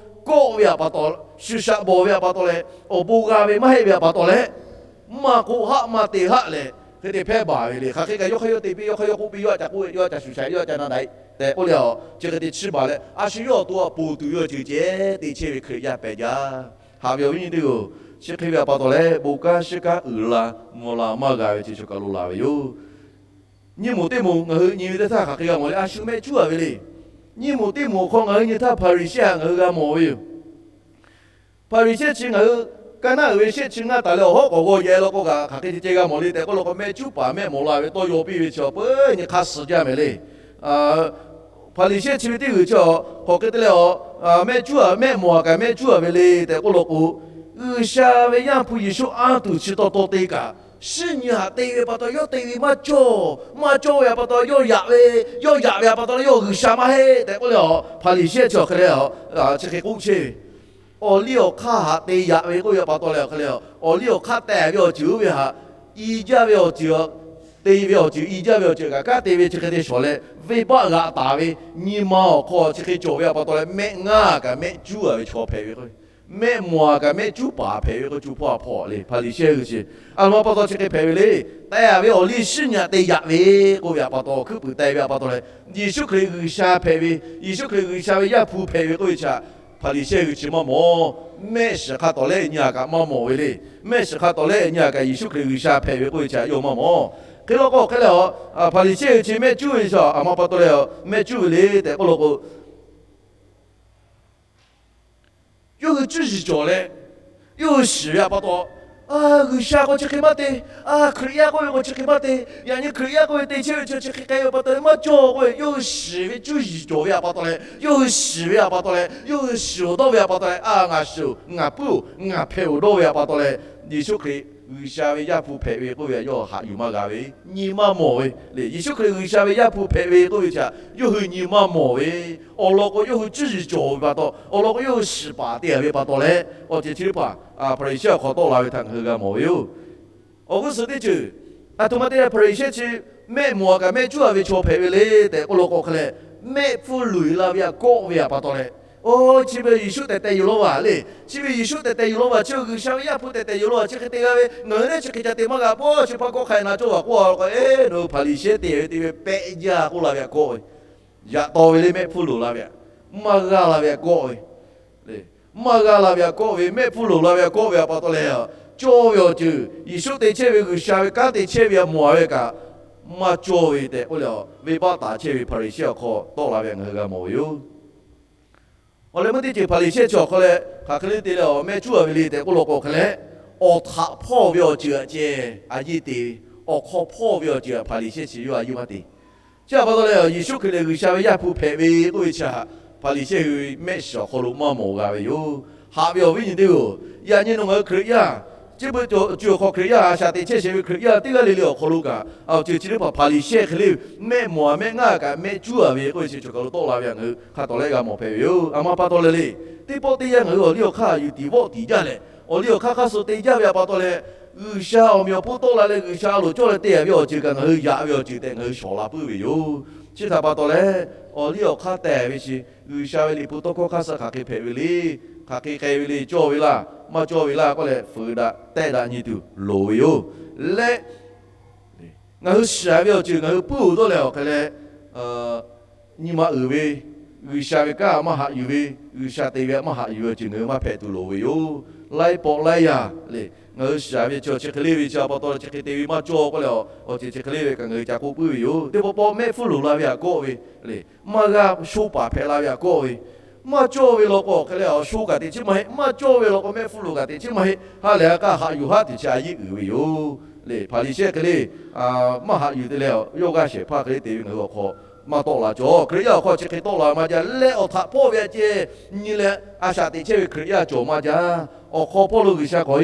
kawˆ ve htaꞈ pa taw, shuˍ shaꞈ bawˬ ve htaꞈ pa taw leh, awˬ bon g'a ve maˇ heˆ ve htaꞈ pa taw leh, maˇ k'oˆ haˆ maˇ te haˆ leh hk'e te hpehˇ baˬ ve le. Hk'aˬ hk'e kaꞈ yawˇ hk'aˇ yawˇ te piˇ, yawˇ hk'aˇ yawˇ k'oˆ piˇ, yawˇ a ca k'oˆ, yawˇ a ca shuˍ shaꞈ, yawˇ a ca na daꞈ tehꞈ k'oˆ le a, chi hk'e te chiˇ baˬ leh, a shu yawˇ awˬ to htaꞈ ponˬ tuˬ ve awˬ ceuˬ ceh te chehˇ ve Hkriꞈ yaˇ pehꞈ jaˇ. Haꞈ ve awˬ viˉ nyi teˇ g'uiˬ, chi hk'e ve htaꞈ pa taw leh bon kanˉ shiˉ kanˉ uiˍ la mvuh la maˇ g'a ve chi chaw kaˬ lo laˬ ve yoˬ. Nyiˇ moˍ teˇ moˍ ngaˬ hui nyi ve teˇ htaˇ hk'aˬ hk'e g'a mawˬ le, a shu mehˆ cuˉ a ve le. Nyiˇ moˍ teˇ moˍ awˬ hk'aw ngaˬ hui nyi htaˇ Hpaˍriˍsehˇ htaꞈ ngaˬ hui g'a mawˬ ve yoˬ. Hpaˍriˍsehˇ chi ngaˬ hui ka naˉ uiˍ ve shehˆ chi ngaˇ taˍ leh awˬ hawˉ k'awꞈ g'aw yehˬ law k'o kaꞈ hk'aˬ hk'e ceh ceh g'a mawˬ le tehꞈ k'oˆ law k'o, mehˆ cuˉ paˍ mehˆ mawˬ la ve tawˇ yaw piˇ ve chi awˬ peuˬ nyi hk'aˇ suh jaˇ mehˍ le. Hpaˍriˍsehˇ chi ve teˇ g'uiˬ chi awˬ hk'aˬ hk'e te leh a, mehˆ cuˉ a, mehˆ mawˬ a kaꞈ mehˆ cuˉ a ve le tehꞈ k'oˆ law k'o, G'uiˬsha ve Yaˇ hpu Yeˍsuˆ anˇ tuˬ chi taw taw te kaꞈ, shinˉ nyi htaꞈ te ve pa taw yawˇ te ve maˇ cawˇ. Maˇ cawˇ ve htaꞈ pa taw yawˇ yaꞈ ve, yawˇ yaꞈ ve htaꞈ pa taw leh yawˇ G'uiˬsha maˇ heˆ tehꞈ k'oˆ leh a, Hpaˍriˍsehˇ chi awˬ hk'e le a, chi hk'e k'oˆ chehˇ ve, awˬ liˇ awˬ hk'aˇ htaꞈ te yaꞈ ve k'oˆ ve htaꞈ pa taw leh awˬ hk'e le a, awˬ liˇ awˬ hk'aˇ tehˬ ve awˬ ceuˬ oˇ ve htaꞈ i jaˇ ve awˬ ceuˬ, te ve awˬ ceuˬ i jaˇ ve awˬ ceuˬ kaꞈ kanˉ te ve chi hk'e te shawˍ leh, venˇbaˆ g'aꞈ taˍ ve nyi ma awˬ hk'aw chi hk'e cawˬ ve htaꞈ pa taw leh mehˆ ngaˇ kaꞈ mehˆ cuˉ a ve chaw hpehꞈ ve k'o, mehˆ mawˬ a kaꞈ mehˆ cuˉ paˍ hpehꞈ ve k'o, co hpawˇ a hpawˇ le Hpaˍriˍsehˇ g'uiˬ chi, a htoꞈ ma pa taw chi hk'e hpehꞈ ve le. Teh a ve awˬ liˇ shinˉ nyi htaꞈ te yaꞈ ve k'oˆ ve htaꞈ pa taw, hkuiˉ puiˍ teh ve htaꞈ pa taw leh, Yeˍsuˆ Hkriꞈ G'uiˬsha hpehꞈ ve, Yeˍsuˆ Hkriꞈ G'uiˬsha ve Yaˇ hpu hpehꞈ ve k'oˆ ve chi htaꞈ Hpaˍriˍsehˇ g'uiˬ chi maˇ mawˬ. Mehˆ shiˍ hk'a tawˍ lehˆ nyi a kaꞈ maˇ mawˬ ve le. Mehˆ shiˍ hk'a tawˍ lehˆ nyi a kaꞈ Yeˍsuˆ Hkriꞈ G'uiˬsha hpehꞈ ve k'oˆ ve chi htaꞈ yawˇ maˇ mawˬ. Hk'e law k'o hk'e leh a, Hpaˍriˍsehˇ g'uiˬ chi mehˆ cuˉ ve chi a ma pa taw leh mehˆ cuˉ ve le tehꞈ k'oˆ law k'o, yawˇ hui cuˇ yiˍ cawˬ leh, yawˇ hui shiˍ ve htaꞈ pa taw, G'uiˬsha k'o chi hk'e maˇ te, Hkriꞈ yaˇ k'oˆ ve k'o chi hk'e maˇ te, yaꞈ nyi Hkriꞈ yaˇ k'oˆ ve te chehˇ ve chi chi hk'e k'ai ve pa taw leh maˇ cawˇ k'oˆ ve, yawˇ hui shiˍ ve cuˇ yiˍ cawˬ ve htaꞈ pa taw leh, yawˇ hui shiˍ ve htaꞈ pa taw leh, yawˇ hui shiˍ awˬ dawˇ ve htaꞈ pa taw leh, a ngaˬ shiˍ oˬ, ngaˬ puiˉ oˬ, ngaˬ hpehꞈ oˬ dawˇ ve htaꞈ pa taw leh, Yeˍsuˆ Hkriꞈ G'uiˬsha ve Yaˇ hpu hpehꞈ ve k'oˆ ve htaꞈ yawˇ haꞈ yuˬ maˇ g'a ve, nyi maˇ mawˬ ve le. Yeˍsuˆ Hkriꞈ G'uiˬsha ve Yaˇ hpu hpehꞈ ve k'oˆ ve chi htaꞈ yawˇ hui nyi maˇ mawˬ ve, awˬ lawn k'o yawˇ hui cuˇ yiˍ cawˬ ve pa taw, awˬ lawn k'o yawˇ hui shiˍ paˍ te a ve pa taw leh, awˬ ceuˬ chi teˇ hpaˍ Hpaˍriˍsehˇ awˬ hk'aw tawˆ la ve htaꞈ ngaˬ hui g'a mawˬ ve yoˬ. Awˬ g'uˇ suhˍ teˇ ceuˬ, a htoꞈ ma te leh Hpaˍriˍsehˇ chi mehˆ mawˬ a kaꞈ mehˆ cuˉ a ve chaw hpehꞈ ve le tehꞈ k'oˆ law k'o hk'e leh, mehˆ hpfuhˇ loꞈ e la ve htaꞈ kawˆ ve htaꞈ pa taw leh, o, chi ve Yeˍsuˆ tehˬ tehˬ yoˬ law va le. Chi ve Yeˍsuˆ tehˬ tehˬ yoˬ law va, chi G'uiˬsha ve Yaˇ hpu tehˬ tehˬ yoˬ law va, chi hk'e te g'a ve, ngaˬ hui lehˬ chi hk'e ca te maˇ g'a pawˆ, chi hpaˇ kawˆ hk'a e na cawˇ vaˬ k'oˆ a k'o, e, nawˬ hui Hpaˍriˍsehˇ te ve te ve pehˆ jaˇ k'oˆ la ve htaꞈ kawˆ ve, yaꞈ taw ve le mehˆ hpfuhˇ loꞈ la ve htaꞈ, maˇ g'a la ve htaꞈ kawˆ ve le. Maˇ g'a la ve htaꞈ kawˆ ve, mehˆ hpfuhˇ loꞈ la ve htaꞈ kawˆ ve htaꞈ pa taw leh, cawˇ ve awˬ ceuˬ, Yeˍsuˆ te chehˇ ve G'uiˬsha ve kanˉ te chehˇ ve htaꞈ mawˬ a ve kaꞈ, maˇ cawˇ ve tehꞈ k'oˆ leh, venˇbaˆ taˍ chehˇ ve Hpaˍriˍsehˇ awˬ hk'aw tawˆ la ve htaꞈ ngaˬ hui g'a mawˬ ve yoˬ. Awˬ leh meuˇ teˇ ceuˬ Hpaˍriˍsehˇ chi awˬ hk'aw leh hk'aˬ hk'e le te leh a mehˆ cuˉ a ve le tehꞈ k'oˆ law k'o hk'e leh, awˬ htaꞈ hpawˇ ve awˬ ceuˬ htaꞈ ceh a yeˇ te ve, awˬ hk'aw hpawˇ ve awˬ ceuˬ htaꞈ Hpaˍriˍsehˇ chi yawˇ a yeˇ maˇ te. Chi htaꞈ pa taw leh, Yeˍsuˆ Hkriꞈ lehˬ G'uiˬsha ve Yaˇ hpu hpehꞈ ve k'oˆ ve chi htaꞈ Hpaˍriˍsehˇ hui mehˆ shiˍ awˬ hk'aw lo maˇ mawˬ g'a ve yoˬ. Haꞈ ve awˬ viˉ nyi teˇ-oˬ, yaꞈ nyi nawˬ ngaˬ hui Hkriꞈ yaˇ, chi beuꞈ cawˬ awˬ ceuˬ awˬ hk'aw Hkriꞈ yaˇ a shaꞈ teꞈ chehˇ shehˍ ve Hkriꞈ yaˇ teˇ g'aˇ le le awˬ hk'aw lo kaꞈ, awˬ ceuˬ chi teˇ hpaˍ Hpaˍriˍsehˇ hk'e le, mehˆ mawˬ-a mehˆ ngaˇ kaꞈ mehˆ cuˉ-a ve k'oˆ ve chi choˬ kaˬ lo tawˆ la ve htaꞈ ngaˬ hui hk'a tawˍ leh g'a mawˬ hpehꞈ ve yoˬ. A ma pa taw leh le, teˇ pawˆ teˇ yanˇ ngaˬ hui awˬ liˇ awˬ hk'aˇ yuˬ tiˍ vawˆ tiˍ jaˇ leh, awˬ liˇ awˬ hk'aˇ hk'aˇ suh te jaˇ ve htaꞈ pa taw leh, G'uiˬsha awˬ meꞈ awˬ hponˇ tawˆ la leh G'uiˬsha a loˍ cawˇ leh te-a ve awˬ ceuˬ kaꞈ ngaˬ hui yaꞈ ve awˬ ceuˬ tehꞈ ngaˬ hui shawˍ la puiˉ ve yoˬ. Chi htaꞈ pa taw leh, awˬ liˇ awˬ hk'aˇ teh ve chi, G'uiˬsha ve liꞈ hpu tawˇ hkawˇ hk'aˇ suh hk'aˬ hk'e hpehꞈ ve le, hk'aˬ hk'e k'ai ve le, cawˇ ve laˇ, maˇ cawˇ ve laˇ k'oˆ leh fuiˍ daꞈ tehˆ daꞈ nyi tuˬ loˍ ve yoˬ. Leh ngaˬ hui shiˍ ve awˬ ceuˬ ngaˬ hui puiˉ-oˬ dawˇ leh awˬ hk'e leh, nyi ma uiˍ ve, G'uiˬsha ve kanˉ maˇ haꞈ yuˬ ve, G'uiˬsha te ve maˇ haꞈ yuˬ ve awˬ ceuˬ ngaˬ hui maˇ hpehꞈ tuˬ loˍ ve yoˬ. Laiˉ pawˆ laiˉ yaˇ le, ngaˬ hui shiˍ ve chi awˬ chi hk'e le ve chi pa taw leh chi hk'e te ve maˇ cawˇ k'oˆ leh, awˬ ceuˬ chi hk'e le ve kaꞈ ngaˬ hui ca k'oˆ puiˉ ve yoˬ. Teˇ pawˆ pawˆ mehˆ hpfuhˇ loˍ la ve htaꞈ kawˆ ve le, maˇ g'a sho paˍ hpehꞈ la ve htaꞈ kawˆ ve, maˇ cawˇ ve law k'o hk'e leh awˬ sho kaꞈ teꞈ chiˉ maˇ heˆ, maˇ cawˇ ve law k'o mehˆ hpfuhˇ loˍ kaꞈ teꞈ chiˉ maˇ heˆ, ha lehˬ a k'a haꞈ yuˬ haˉ tuˬ chi a yiˇ uiˍ ve yoˬ. Le Hpaˍriˍsehˇ hk'e le, maˇ haꞈ yuˬ te leh yawˇ g'aˇ shehˍ hpaˇ hk'e le te ve ngaˬ hui awˬ hk'aw maˇ tawˆ la cawˬ. Hkriꞈ yaˇ awˬ hk'aw chi hk'e tawˆ la maˇ jaˇ leh awˬ htaꞈ hpawˇ ve a ceh nyi leh a shaꞈ teꞈ chehˇ ve Hkriꞈ yaˇ cawˬ maˇ jaˇ. Awˬ hk'aw hpawˇ lo G'uiˬsha hk'aˬ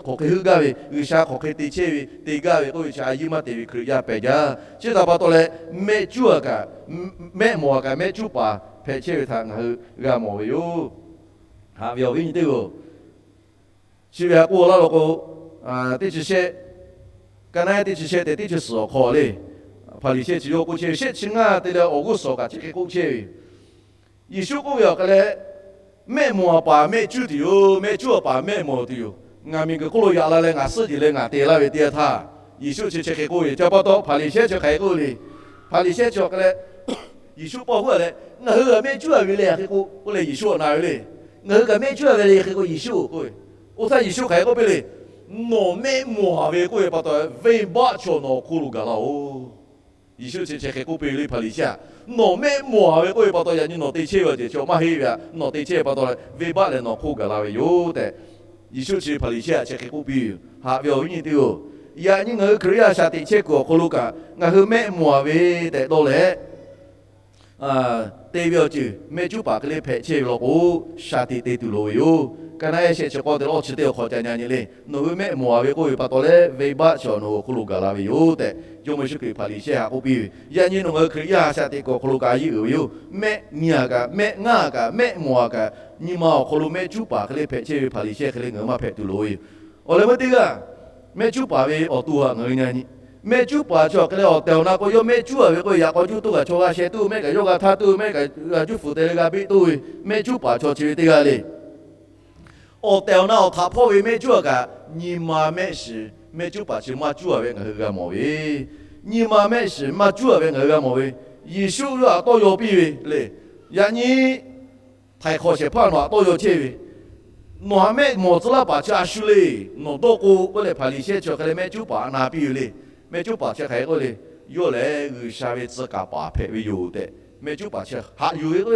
hk'e heuˆ gaˇ ve, G'uiˬsha hk'aˬ hk'e te chehˇ ve te gaˇ ve k'oˆ ve chi a yiˇ maˇ te ve Hkriꞈ yaˇ pehꞈ jaˇ. Chi htaꞈ pa taw leh mehˆ cuˉ-a kaꞈ, mehˆ mawˬ-a kaꞈ mehˆ cuˉ paˍ hpehꞈ chehˇ ve htaꞈ ngaˬ hui g'a mawˬ ve yoˬ. Haꞈ ve awˬ viˉ nyi teˇ-oˬ, chi ve htaꞈ k'oˆ laˇ law k'o, teˇ chi shehˆ, ka naˉ teˇ chi shehˆ tehꞈ teˇ chi suhˍ awˬ hk'aw le, Hpaˍriˍsehˇ chi yawˇ k'oˆ chehˇ ve shehˆ chi ngaˇ te leh awˬ g'uˇ suhˍ kaꞈ chi hk'e k'oˆ chehˇ ve Yeˍsuˆ k'oˆ ve awˬ hk'e leh, mehˆ mawˬ-a paˍ mehˆ cuˉ tuˬ yoˬ, mehˆ cuˉ-a paˍ mehˆ mawˬ tuˬ yoˬ. Ngaˬ miˬguiˬ hk'oˆ lo yaꞈ la leh ngaˬ suhˆ jeˬ leh ngaˬ te laˇ ve teˇ yanˇ htaˇ, Yeˍsuˆ chi chi hk'e k'oˆ ve. Chi pa taw Hpaˍriˍsehˇ chi hk'aˬ hk'e k'oˆ ve le. Hpaˍriˍsehˇ chi awˬ hk'e leh, Yeˍsuˆ pawˇ huˉ-a leh, ngaˬ hui g'a mehˆ cuˉ-a ve le hk'e k'o k'oˆ leh Yeˍsuˆ awˬ na ve le. Ngaˬ hui kaꞈ mehˆ cuˉ-a ve le hk'e k'o Yeˍsuˆ k'oˆ ve. Oˇ htaˇ Yeˍsuˆ hk'aˬ hk'e k'oˆ piˇ le. Nawˬ mehˆ mawˬ-a ve k'oˆ ve pa taw, venˇbaˆ chaw nawˬ awˬ hk'oˆ lo gaˬ laˇ-oˬ. Yeˍsuˆ chi chi hk'e k'oˆ piˇ ve le Hpaˍriˍsehˇ-a. Nawˬ mehˆ mawˬ-a ve k'oˆ ve pa taw yaꞈ nyi nawˬ te chehˇ ve awˬ ceuˬ chi maˇ heˆ ve htaꞈ, nawˬ te chehˇ ve pa taw venˇbaˆ leh nawˬ hk'oˆ gaˬ la ve yoˬ tehꞈ, Yeˍsuˆ chi Hpaˍriˍsehˇ-a chi hk'e k'oˆ piˇ ve yoˬ. Haꞈ ve awˬ viˉ nyi teˇ-oˬ, yaꞈ nyi ngaˬ hui Hkriꞈ yaˇ a shaꞈ teꞈ chehˇ kuiˬ awˬ hk'aw lo kaꞈ ngaˬ hui mehˆ mawˬ-a ve tehꞈ dawˇ leh te ve awˬ ceuˬ mehˆ cuˉ paˍ hk'e le hpehꞈ chehˇ ve law k'o, shaˍ tiꞈ te tuˬ loˍ ve yoˬ. Ka naˉ ehˉ shehˆ chi k'awˇ te leh awˇ chi teˇ awˬ hk'aw ca nyi nyi le. Nawˬ hui mehˆ mawˬ-a ve k'oˆ ve pa taw leh venˇbaˆ chaw nawˬ hui awˬ hk'oˆ lo gaˬ la ve yoˬ tehꞈ, Jawˇmawˇ Yeˍsuˆ Hkriꞈ Hpaˍriˍsehˇ htaꞈ k'oˆ piˇ ve. Yaꞈ nyi nawˬ ngaˬ hui Hkriꞈ yaˇ a shaꞈ teꞈ kuiˬ awˬ hk'aw lo kaꞈ a yiˇ uiˍ ve yoˬ. Mehˆ nyi-a kaꞈ, mehˆ ngaˇ-a kaꞈ, mehˆ mawˬ-a kaꞈ, nyi ma awˬ hk'aw lo mehˆ cuˉ paˍ hk'e le hpehꞈ chehˇ ve Hpaˍriˍsehˇ hk'e le ngaˬ hui maˇ hpehꞈ tuˬ loˍ ve yoˬ. Awˬ leh meuˇ teˇ g'aˇ, mehˆ cuˉ paˍ ve awˬ to htaꞈ ngaˬ hui nyi nyi. Mehˆ cuˉ paˍ chi awˬ hk'e leh awˬ tehˬ awˬ na k'o yawˇ mehˆ cuˉ-a ve k'oˆ ve, yaꞈ k'aw juˇ toˇ kaꞈ chaw g'a sheh tuˬ, mehˆ kaꞈ yawˇ g'a htaˇ tuˬ, mehˆ kaꞈ g'a juˇ fuˍ te leh g'a beˆ toˇ ve, mehˆ cuˉ paˍ chaw chi ve teˇ g'aˇ le. Awˬ tehˬ awˬ na awˬ htaꞈ hpawˇ ve mehˆ cuˉ-a kaꞈ, nyi ma mehˆ shiˍ mehˆ cuˉ paˍ chi maˇ cuˉ-a ve ngaˬ hui g'a mawˬ ve, nyi ma mehˆ shiˍ maˇ cuˉ-a ve ngaˬ hui g'a mawˬ ve, Yeˍsuˆ yawˇ htaꞈ tawˇ yaw piˇ ve le. Yaꞈ nyi htaiˍ hk'awꞈ shehˍ hpaˇ nawˬ htaꞈ tawˇ yaw chehˇ ve, nawˬ htaꞈ mehˆ mawˬ tcuh laˇ paˍ chi a shu le. Nawˬ dawˇ k'o k'oˆ leh Hpaˍriˍsehˇ chi awˬ hk'e leh mehˆ cuˉ paˍ htaꞈ na piˇ ve le. Mehˆ cuˉ paˍ chi hk'aˬ hk'e k'oˆ le. Yawˇ lehˬ G'uiˬsha ve tcuh kaˍ paˍ hpehꞈ ve yoˬ tehꞈ mehˆ cuˉ paˍ chi haꞈ yuˬ ve k'o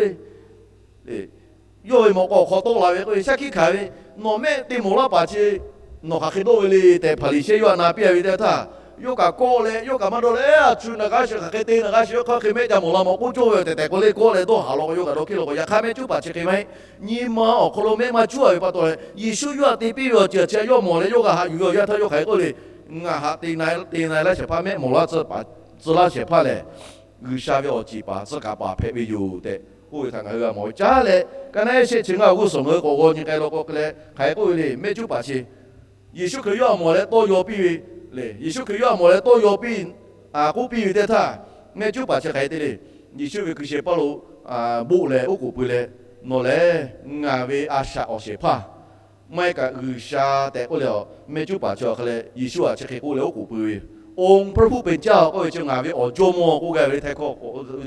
le, yawˇ ve mawꞈ k'aw awˬ hk'aw tawˆ la ve k'oˆ ve shaˉ hkiˆ hkanˍ ve, nawˬ mehˆ te mawˬ laˇ paˍ chi nawˬ hk'aˬ hk'e dawˇ ve le tehꞈ Hpaˍriˍsehˇ yawˇ htaꞈ na piˇ-a ve teˇ htaˇ, yawˇ kaꞈ kawˆ leh yawˇ kaꞈ maˇ dawˇ leh, a shu naˬ g'a shu hk'aˬ hk'e te naˬ g'a shu hk'aˬ hk'e mehˆ ca mawˬ la mawˬ k'oˆ cawˇ ve tehꞈ tehꞈ k'oˆ le kawˆ leh dawˇ haˍ law k'o yawˇ kaꞈ dawˇ hkiˇ law k'o, yaꞈ hk'aˇ mehˆ cuˉ paˍ chi hk'e maˇ heˆ. Nyi ma awˬ hk'aw lo mehˆ maˇ cuˉ-a ve pa taw leh Yeˍsuˆ yawˇ htaꞈ te piˇ ve awˬ ceuˬ chi a yawˇ mawˬ leh yawˇ g'a haꞈ yuˬ ve awˬ yanˇ htaˇ yawˇ hk'aˬ hk'e k'oˆ le, ngaˬ htaꞈ te na e laˇ shehˍ hpaˇ mehˆ mawˬ laˇ tcuh laˇ shehˍ hpaˇ lehˬ, G'uiˬsha ve awˬ ceˬ paˍ tcuh kaˍ paˍ hpehꞈ ve yoˬ tehꞈ k'oˆ ve htaꞈ ngaˬ hui g'a mawˬ ve caˉ leh, ka naˉ ehˉ shehˆ chi ngaˇ awˬ g'uˇ suhˍ ngaˬ hui k'awꞈ g'aw nyi k'ai law k'o hk'e leh hk'aˬ hk'e k'oˆ ve le, mehˆ cuˉ paˍ chi Yeˍsuˆ Hkriꞈ yawˇ htaꞈ mawˬ leh tawˇ yaw piˇ ve le. Yeˍsuˆ Hkriꞈ yawˇ htaꞈ mawˬ leh tawˇ yaw piˇ, k'oˆ piˇ ve teˇ htaˇ, mehˆ cuˉ paˍ chi hk'aˬ hk'e te le, Yeˍsuˆ ve hkui shehˍ hpaˇ lo boˆ leh oˉ k'oˍ pui leh, nawˬ lehˬ ngaˬ ve a shaꞈ awˬ shehˍ hpaˇ maˇ heˆ kaꞈ G'uiˬsha tehꞈ k'oˆ leh, mehˆ cuˉ paˍ chi awˬ hk'e leh Yeˍsuˆ htaꞈ chi hk'e k'oˆ leh oˉ k'oˍ pui ve yoˬ. องค์พระผู้เป็นเจ้า k'oˆ ve chi ngaˬ ve awˬ Jawˇmawˇ k'oˆ gaˇ ve le. Htaiˍ hkawˇ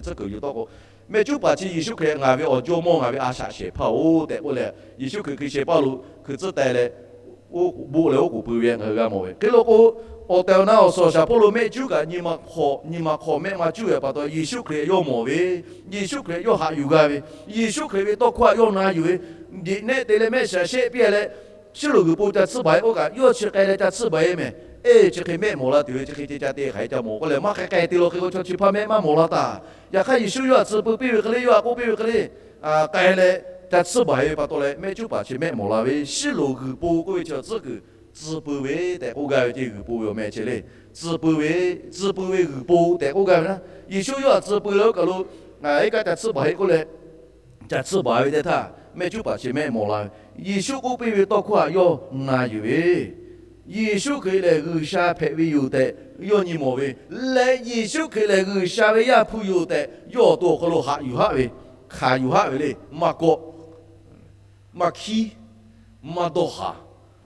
tcuhˉ kuiˬ yuˬ tawˆ k'o, mehˆ cuˉ paˍ chi Yeˍsuˆ Hkriꞈ ngaˬ ve awˬ Jawˇmawˇ ngaˬ ve a shaꞈ shehˍ hpaˇ-oˬ tehꞈ k'oˆ leh, Yeˍsuˆ Hkriꞈ hkui shehˍ hpaˇ lo hkui tcuhˉ teh leh, boˆ leh oˉ k'oˍ pui ve ngaˬ hui g'a mawˬ ve. Hk'e law k'o, awˬ tehˬ awˬ na awˬ suhˍ awˬ shaˍ hpawˇ lo mehˆ cuˉ kaꞈ nyi ma hk'aw nyi ma hk'aw mehˆ maˇ cuˉ ve pa taw Yeˍsuˆ Hkriꞈ yawˇ mawˬ ve, Yeˍsuˆ Hkriꞈ yawˇ haꞈ yuˬ g'a ve, Yeˍsuˆ Hkriꞈ ve tawˇ hkawˇ htaꞈ yawˇ na yuˬ ve, jeꞈ nehˆ te leh mehˆ shiˍ shehˆ piˇ leh, shiˉ loꞈ g'uiˬ po ca tsuhˇ baˬ-e k'oˆ kaꞈ, yawˇ chi k'ai leh ca tsuhˇ baˬ-e mehˍ. Eˬ, chi hk'e mehˆ mawˬ la tuˬ ve, chi hk'e te ca te hk'aˬ hk'e ca mawˬ k'oˆ leh maˇ k'ai k'ai te law hk'e k'o, chaw chi hpaˇ mehˆ maˇ mawˬ la taˍ. Yaꞈ hk'aˇ Yeˍsuˆ yawˇ htaꞈ tcuh pui piˇ ve hk'e le, yawˇ htaꞈ k'oˆ piˇ ve hk'e le, k'ai leh, ca tsuhˇ baˬ-e ve pa taw leh mehˆ cuˉ paˍ chi mehˆ mawˬ la ve, shiˉ loˍ g'uiˬ po k'oˆ ve chi tcuhˉ kuiˬ tcuh pui ve tehꞈ k'oˆ gaˇ ve ceˇ. G'uiˬ po ve awˬ meh chi le, tcuh pui ve, tcuh pui ve g'uiˬ po tehꞈ k'oˆ gaˇ ve naˉ. Yeˍsuˆ yawˇ htaꞈ tsuh pui leh oˇ kaˬ lo, iˉ kaˆ ca tsuhˇ baˬ-e k'oˆ leh, ca tsuhˇ baˬ ve teˇ htaˇ mehˆ cuˉ paˍ chi mehˆ mawˬ la ve, Yeˍsuˆ k'oˆ piˇ ve tawˇ hkawˇ htaꞈ yawˇ na yuˬ ve, Yeˍsuˆ Hkriꞈ lehˬ G'uiˬsha hpehꞈ ve yoˬ tehꞈ yawˇ nyi mawˬ ve leh, Yeˍsuˆ Hkriꞈ lehˬ G'uiˬsha ve Yaˇ hpu yoˬ tehꞈ yawˇ awˬ to awˬ hk'aw lo haꞈ yuˬ haˆ ve, hkanˍ yuˬ haˆ ve le. Maˇ kawˆ, maˇ hkiˉ, maˇ dawˇ haˍ,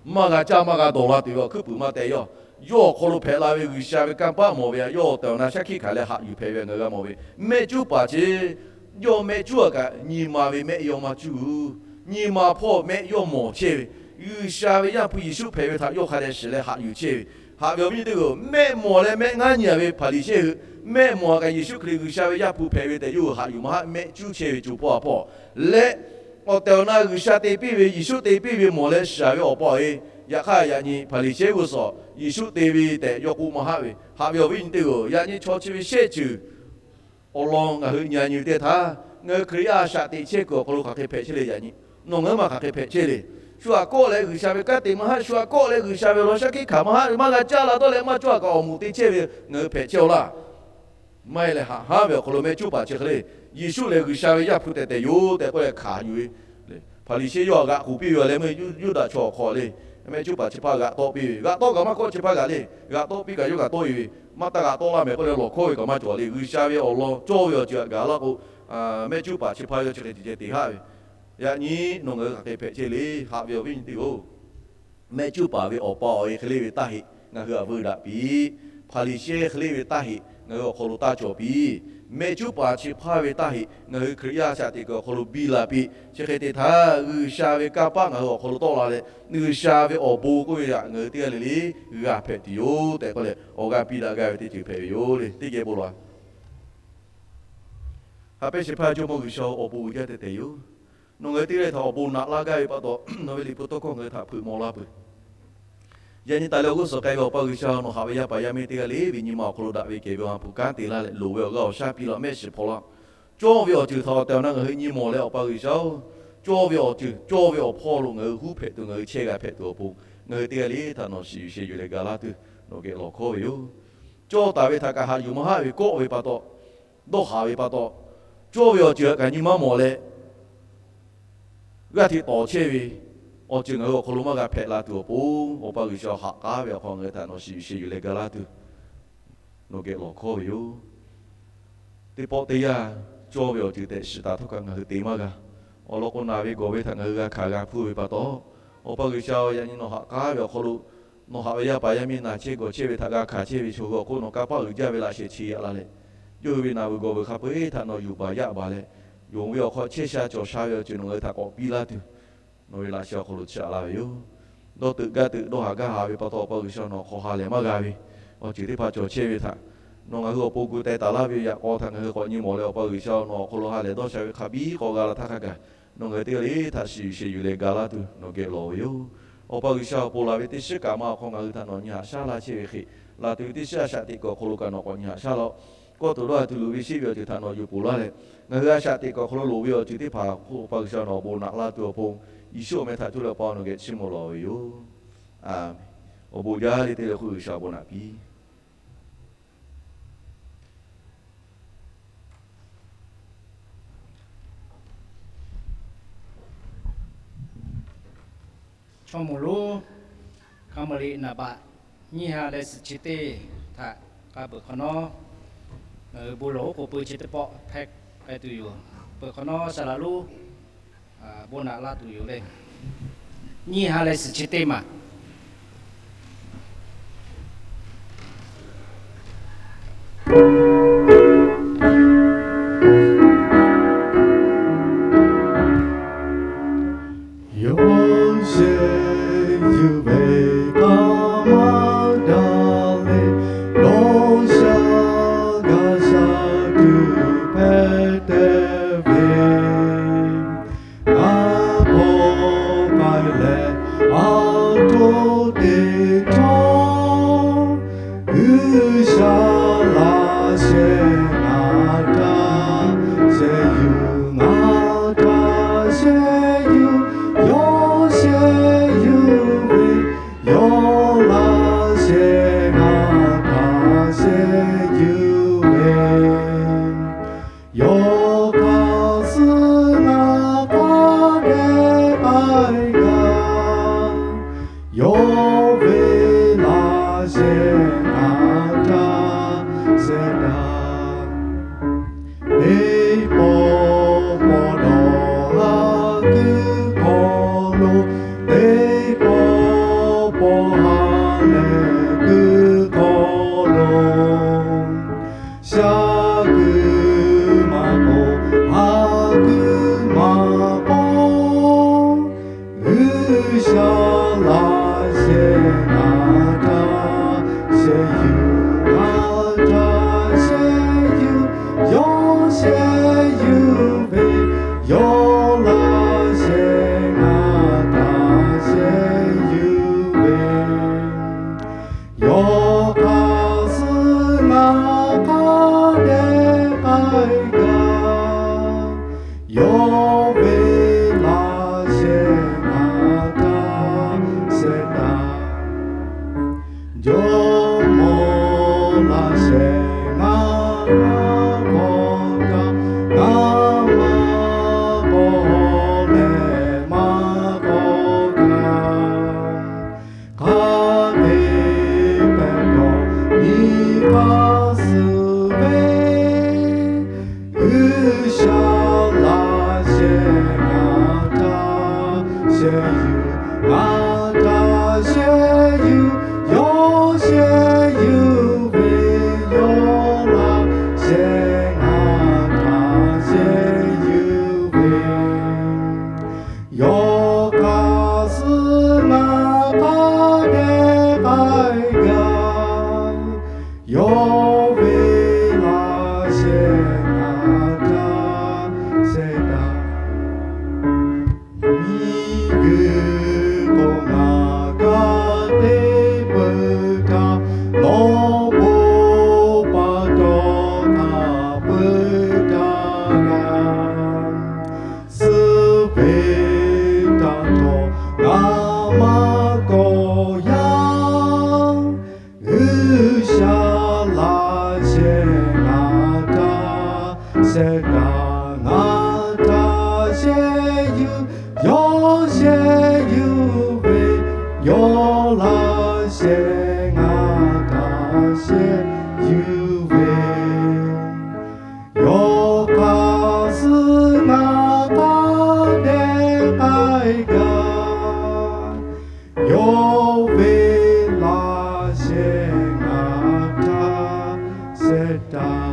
maˇ g'a caˇ maˇ g'a dawˬ la tuˬ ve awˬ hkuiˉ puiˍ maˇ teh yawˇ. Yawˇ awˬ hk'aw lo hpehꞈ la ve G'uiˬsha ve kanˇ paˆ mawˬ ve htaꞈ yawˇ awˬ tehˬ awˬ na shaˉ hkiˆ hkanˍ leh haꞈ yuˬ hpehꞈ ve ngaˬ hui g'a mawˬ ve. Mehˆ cuˉ paˍ chi yawˇ mehˆ cuˉ-a kaꞈ nyi ma ve mehˆ yawˇ maˇ cuˉ-u. Nyi ma hpawˇ mehˆ yawˇ mawˬ chehˇ ve, G'uiˬsha ve Yaˇ hpu Yeˍsuˆ hpehꞈ ve htaꞈ yawˇ hk'a dehꞈ shiˍ leh haꞈ yuˬ chehˇ ve. Haꞈ ve awˬ viˉ nyi teˇ hpaˍ-oˬ, mehˆ mawˬ leh mehˆ ngaˇ nyi-a ve Hpaˍriˍsehˇ hui, mehˆ mawˬ-a kaꞈ Yeˍsuˆ Hkriꞈ G'uiˬsha ve Yaˇ hpu hpehꞈ ve tehꞈ yawˇ hui haꞈ yuˬ maˇ haˆ, mehˆ cuˉ chehˇ ve co hpawˇ a hpawˇ leh, awˬ tehˬ awˬ na G'uiˬsha te piˇ ve, Yeˍsuˆ te piˇ ve mawˬ leh shiˍ-a ve awˬ pa-e. Yaꞈ hk'aˇ yaꞈ nyi Hpaˍriˍsehˇ g'uˇ suhˍ Yeˍsuˆ te ve tehꞈ yawˇ k'oˆ maˇ haˆ ve. Haꞈ ve awˬ viˉ nyi teˇ-oˬ, yaꞈ nyi chaw chi ve shehˆ ceuˬ awˬ lawn ngaˬ hui nyi-a nyi ve teˇ htaˇ, ngaˬ hui Hkriꞈ yaˇ a shaꞈ teꞈ chehˇ kuiˬ awˬ hk'aw lo hk'aˬ hk'e hpehꞈ chehˇ le yaꞈ nyi. Nawˬ ngaˬ hui maˇ hk'aˬ hk'e hpehꞈ chehˇ le. Shu htaꞈ kawˆ leh G'uiˬsha ve kanˉ te maˇ haˆ, shu htaꞈ kawˆ leh G'uiˬsha ve awˬ lawn shaˉ hkiˆ hkanˍ maˇ haˆ, maˇ g'a caˇ la dawˇ leh maˇ cawˇ-a kaꞈ awˬ moˍ te chehˇ ve ngaˬ hui hpehꞈ chehˇ-aw laˇ. Maˇ heˆ leh haꞈ haˉ ve awˬ hk'aw lo mehˆ cuˉ paˍ chi hk'e le, Yeˍsuˆ lehˬ G'uiˬsha ve Yaˇ hpu tehꞈ tehꞈ yoˬ tehꞈ k'oˆ leh hkanˍ yuˬ ve. Hpaˍriˍsehˇ yawˇ htaꞈ g'aꞈ k'oˬ piˇ ve a leh meuˇ Yuˇdaꞈ chaw awˬ hk'aw le, mehˆ cuˉ paˍ chi hpaˇ g'aꞈ tawˆ piˇ ve, g'aꞈ tawˆ kaꞈ maˇ kawˆ chi hpaˇ g'aꞈ le, g'aꞈ tawˆ piˇ kaꞈ yawˇ g'aꞈ tawˆ-e ve, maˇ taˇ g'aꞈ tawˆ laˇ mehˍ k'oˆ leh lawˬ hkawˇ ve kaꞈ maˇ cawˬ le. G'uiˬsha ve awˬ lawn cawˇ ve awˬ ceuˬ htaꞈ gaˬ laˇ k'o, mehˆ cuˉ paˍ chi hpaˇ yawˇ chi hk'e te ceh te haˆ ve. Yaꞈ nyi nawˬ ngaˬ hui hk'aˬ hk'e hpehꞈ chehˇ le. Haꞈ ve awˬ viˉ nyi teˇ-oˬ, mehˆ cuˉ paˍ ve awˬ pa awˬ e hk'e le ve taˇ heꞈ ngaˬ hui htaꞈ veuˇ daꞈ piˇ. Hpaˍriˍsehˇ hk'e le ve taˇ heꞈ ngaˬ hui awˬ hk'aw lo taˇ cawˬ piˇ. Mehˆ cuˉ paˍ chi hpaˇ ve taˇ heꞈ ngaˬ hui Hkriꞈ yaˇ a shaꞈ teꞈ kuiˬ awˬ hk'aw lo biˇ la piˇ. Chi hk'e te htaˇ G'uiˬsha ve kanˇ paˆ ngaˬ hui awˬ hk'aw lo tawˆ la leh, G'uiˬsha ve awˬ bon k'oˆ ve htaꞈ ngaˬ hui teˇ g'aˇ le le g'a hpehꞈ tuˬ yoˬ tehꞈ k'oˆ leh awˬ g'aˇ piˇ daꞈ gaˇ ve teˇ ceuˬ hpehꞈ ve yoˬ le. Teˇ geh bon lawˬ-a. Haꞈ pehnˇ shehˍ hpaˇ Jawˇmawˇ G'uiˬsha-oˬ, awˬ bon uiˍ jaˇ tehꞈ tehꞈ yoˬ. Nawˬ ngaˬ hui teˇ g'aˇ htaꞈ awˬ bon naꞈ laˇ gaˇ ve pa taw, nawˬ ve liꞈ hpu tawˇ hkawˇ ngaˬ hui htaꞈ hpeuꞈ maw laˇ peuˬ. Yaꞈ nyi taˍ leh awˬ g'uˇ suhˍ k'ai ve Awˬ pa G'uiˬsha, nawˬ haꞈ ve yaˇ paˍ yaˇ miˇ teˇ g'aˇ le ve nyi ma awˬ hk'aw lo daꞈ ve kehˬ ve awˬ ha hpu kanˉ te laˇ leh, loˍ ve awˬ g'aˇ awˬ shaˉ piˇ laˇ, mehˆ shiˍ hpaw laˇ. Cawˇ ve awˬ ceuˬ htaꞈ awˬ tehˬ awˬ na ngaˬ hui nyi mawˬ leh, Awˬ pa G'uiˬsha-oˬ, cawˇ ve awˬ ceuˬ cawˇ ve awˬ hpawˇ lo ngaˬ hui huˉ hpehꞈ tuˬ, ngaˬ hui chehˇ g'a hpehꞈ tuˬ awˬ pon, ngaˬ hui teˇ g'aˇ le htaꞈ nawˬ shiˍ yuˬ sheh yuˬ leh ga laˇ tuˬ nawˬ geh lawˬ hkawˇ ve yoˬ. Cawˇ taˍ ve htaꞈ kaꞈ haꞈ yuˬ maˇ haˆ ve kawˆ ve pa taw, dawˇ haˍ ve pa taw, cawˇ ve awˬ ceuˬ htaꞈ kaꞈ nyi maˇ mawˬ leh, g'aˇ hteꞈ tawˍ chehˇ ve awˬ ceuˬ ngaˬ hui awˬ hk'aw lo maˇ g'a hpehꞈ la tuˬ awˬ pon, Awˬ pa G'uiˬsha haꞈ k'aˉ ve awˬ hk'aw ngaˬ hui htaꞈ nawˬ shiˍ yuˬ sheh yuˬ leh ga laˇ tuˬ nawˬ geh lawˬ hkawˇ ve yoˬ. Teˇ pawˆ teˇ yanˇ cawˇ ve awˬ ceuˬ tehꞈ shiˍ taˍ htawˇ kaꞈ ngaˬ hui te maˇ g'a. Awˬ lawn k'o, naˬ ve gawˬ ve htaꞈ ngaˬ hui g'a hkanˍ g'a hpuˇ ve pa taw, Awˬ pa G'uiˬsha-oˬ, yaꞈ nyi nawˬ haꞈ k'aˉ ve awˬ hk'aw lo nawˬ haꞈ ve yaˇ paˍ yaˇ miˇ naˬ chehˇ gawˬ chehˇ ve htaꞈ g'a hkanˍ chehˇ ve chaw hui awˬ hk'oˆ nawˬ kanˇ paˆ uiˍ jaˇ ve laꞈ sheh chi yaꞈ la leh, yawˇ hui ve naˬ vuiˬ gawˬ vuiˬ hk'a peu-eˬ htaꞈ nawˬ yuˬ baˬ yaˇ baˬ leh, yonˍ ve awˬ hk'aw chehˇ sha cawˬ sha ve awˬ ceuˬ nawˬ ngaˬ hui htaꞈ k'awꞈ piˇ laˇ tuˬ, nawˬ ve laꞈ sheh awˬ hk'aw lo chiˇ aꞈ laˇ ve yoˬ. Dawˇ teuꞈ gaˇ teuꞈ dawˇ haˍ gaˇ haˍ ve pa taw, Awˬ pa G'uiˬsha nawˬ hk'aw ha lehˬ maˇ g'a ve awˬ ceuˬ teˇ hpaˍ cawˬ chehˇ ve htaꞈ nawˬ ngaˬ hui awˬ pon gu teh taˍ laˇ ve yoˬ. Yaꞈ k'aw htaꞈ ngaˬ hui k'awꞈ nyi mawˬ leh, Awˬ pa G'uiˬsha nawˬ awˬ hk'aw lo ha lehˬ dawˇ sha ve hk'a biˉ k'awꞈ g'a la htaˇ hk'a gaˬ, nawˬ ngaˬ hui teˇ g'aˇ le htaꞈ shiˍ yuˬ sheh yuˬ leh ga laˇ tuˬ nawˬ geh lawˬ ve yoˬ. Awˬ pa G'uiˬsha awˬ pon laˬ ve teˇ shiˉ kaꞈ ma awˬ hk'aw ngaˬ hui htaꞈ nawˬ nyi haꞈ shaˉ laˇ chehˇ ve hk'e, laˬ tuˬ ve teˇ shiˉ a shaꞈ teꞈ kuiˬ awˬ hk'aw lo kaꞈ nawˬ k'awꞈ nyi haꞈ shaˉ laˇ-oˆ. Kawˇ tuˬ dawˇ ha tuˬ loˍ ve sheˆ ve awˬ ceuˬ htaꞈ nawˬ yuˬ poˬ laˇ leh, ngaˬ hui a shaꞈ teꞈ kuiˬ awˬ hk'aw lo loˍ ve awˬ ceuˬ teˇ hpaˍ hk'oˆ Awˬ pa G'uiˬsha nawˬ awˬ pon naꞈ laˇ tuˬ awˬ pon, Yeˍsuˆ awˬ meh htaꞈ cuˇ leh Awˬ pa nawˬ geh chiˇ mvuh lawˬ ve yoˬ. Awˬ bon jaˇ le teˇ leh hk'oˆ G'uiˬsha awˬ bon naꞈ piˇ. Chaw moˍ lonˉ Hkaˍ maˍ liꞈ naˍ baꞈ nyiˇ ha leh suhˍ chi teˇ htaꞈ k'a peuˬ hk'awꞈ nawˉ, ngaˬ hui bon lawˬ oˉ k'oˍ pui chi teˇ pawˆ hpehˇ k'ai tuˬ yoˬ. Peuˬ hk'awꞈ nawˉ saˍ laˍ lonˉ bon naꞈ laˇ tuˬ yoˬ le. Nyiˇ ha leh suhˍ chi teˇ maˬ. Yawˇ shehˍ yuˬ ve hk'a maˇ daꞈ leh, dawˇ sha g'a sha tuˬ hpehꞈ te ve, a hpawˇ k'ai leh a htoꞈ te htawˇ, G'uiˬsha laꞈ sheh shehˆ ngaˬ htaˇ shehˆ daꞈ. Teˇ pawˆ pawˆ dawˬ haˉ kuiˬ hk'aw lo, teˇ pawˆ pawˆ ha lehˬ kuiˬ hk'aw lo, shaˉ kuiˬ maˇ k'oˆ, haˉ kuiˬ maˇ k'oˆ, G'uiˬsha laꞈ shehˆ ngaˬ htaˇ shehˆ yuˬ, ngaˬ htaˇ shehˆ yuˬ, yawˇ shehˆ yuˬ ve, yawˇ laꞈ shehˆ ngaˬ htaˇ shehˆ yuˬ ve, yawˇ hk'aˇ suh ngaˬ hk'a dehꞈ k'ai gaˇ. Yawˇ ve laꞈ shehˆ ngaˬ htaˇ shehˆ daꞈ. Jawˇmawˇ laꞈ shehˆ ngaˬ htaˇ k'awꞈ gaˇ, ngaˬ maˇ k'awꞈ leh maˇ k'awꞈ gaˇ. Hk'a te pehˬ dawˬ nyi hk'aˇ suh ve, G'uiˬsha laꞈ shehˆ ngaˬ htaˇ shehˆ yuˬ, ngaˬ htaˇ shehˆ yuˬ, yawˇ shehˆ yuˬ ve, yawˇ laꞈ shehˆ ngaˬ htaˇ shehˆ yuˬ ve, yawˇ hk'aˇ suh ngaˬ hk'a dehꞈ k'ai gaˇ. Yawˇ ve laꞈ shehˆ ngaˬ htaˇ shehˆ daꞈ. Miˬguiˬ k'o ngaˬ kaˇ te peuˬ kaꞈ, nawˬ bon pa taw htaꞈ peuˬ kaꞈ, suh ve htaꞈ htawˇ ngaˬ maˇ kawꞈ yaˇ. G'uiˬsha laꞈ shehˆ ngaˬ htaˇ shehˆ daꞈ, ngaˬ htaˇ shehˆ yuˬ, yawˇ shehˆ yuˬ ve, yawˇ laꞈ shehˆ ngaˬ htaˇ shehˆ yuˬ ve, yawˇ hk'aˇ suh ngaˬ hk'a dehꞈ k'ai gaˇ. Yawˇ ve laꞈ shehˆ ngaˬ htaˇ shehˆ daꞈ.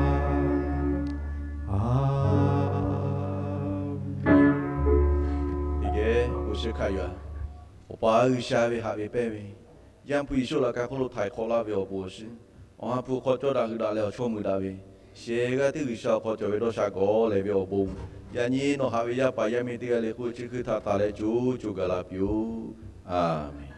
ဒီကဲ အို ရှုခၣ်ယွၤ Awˬ pa G'uiˬsha ve haꞈ ve pehnˇ ve, Yaˇ hpu Yeˍsuˆ laꞈ ka hk'oˆ lo htaiˍ hk'awꞈ laˇ ve awˬ bon awˬ shiˍ, Awˬ ha hpu hk'aw cawˇ daꞈ hui daꞈ leh awˬ chawˇ muiˬ daꞈ ve, shehˍ g'aˇ tiˉ G'uiˬsha awˬ hk'aw cawˬ ve dawˇ sha gawˬ lehˬ ve awˬ bon, yaꞈ nyi nawˬ haꞈ ve yaˇ paˍ yaˇ miˇ teˇ g'aˇ le k'oˆ chi hkui htaꞈ taˍ leh co co gaˬ la piˇ-oˬ. A menˍ.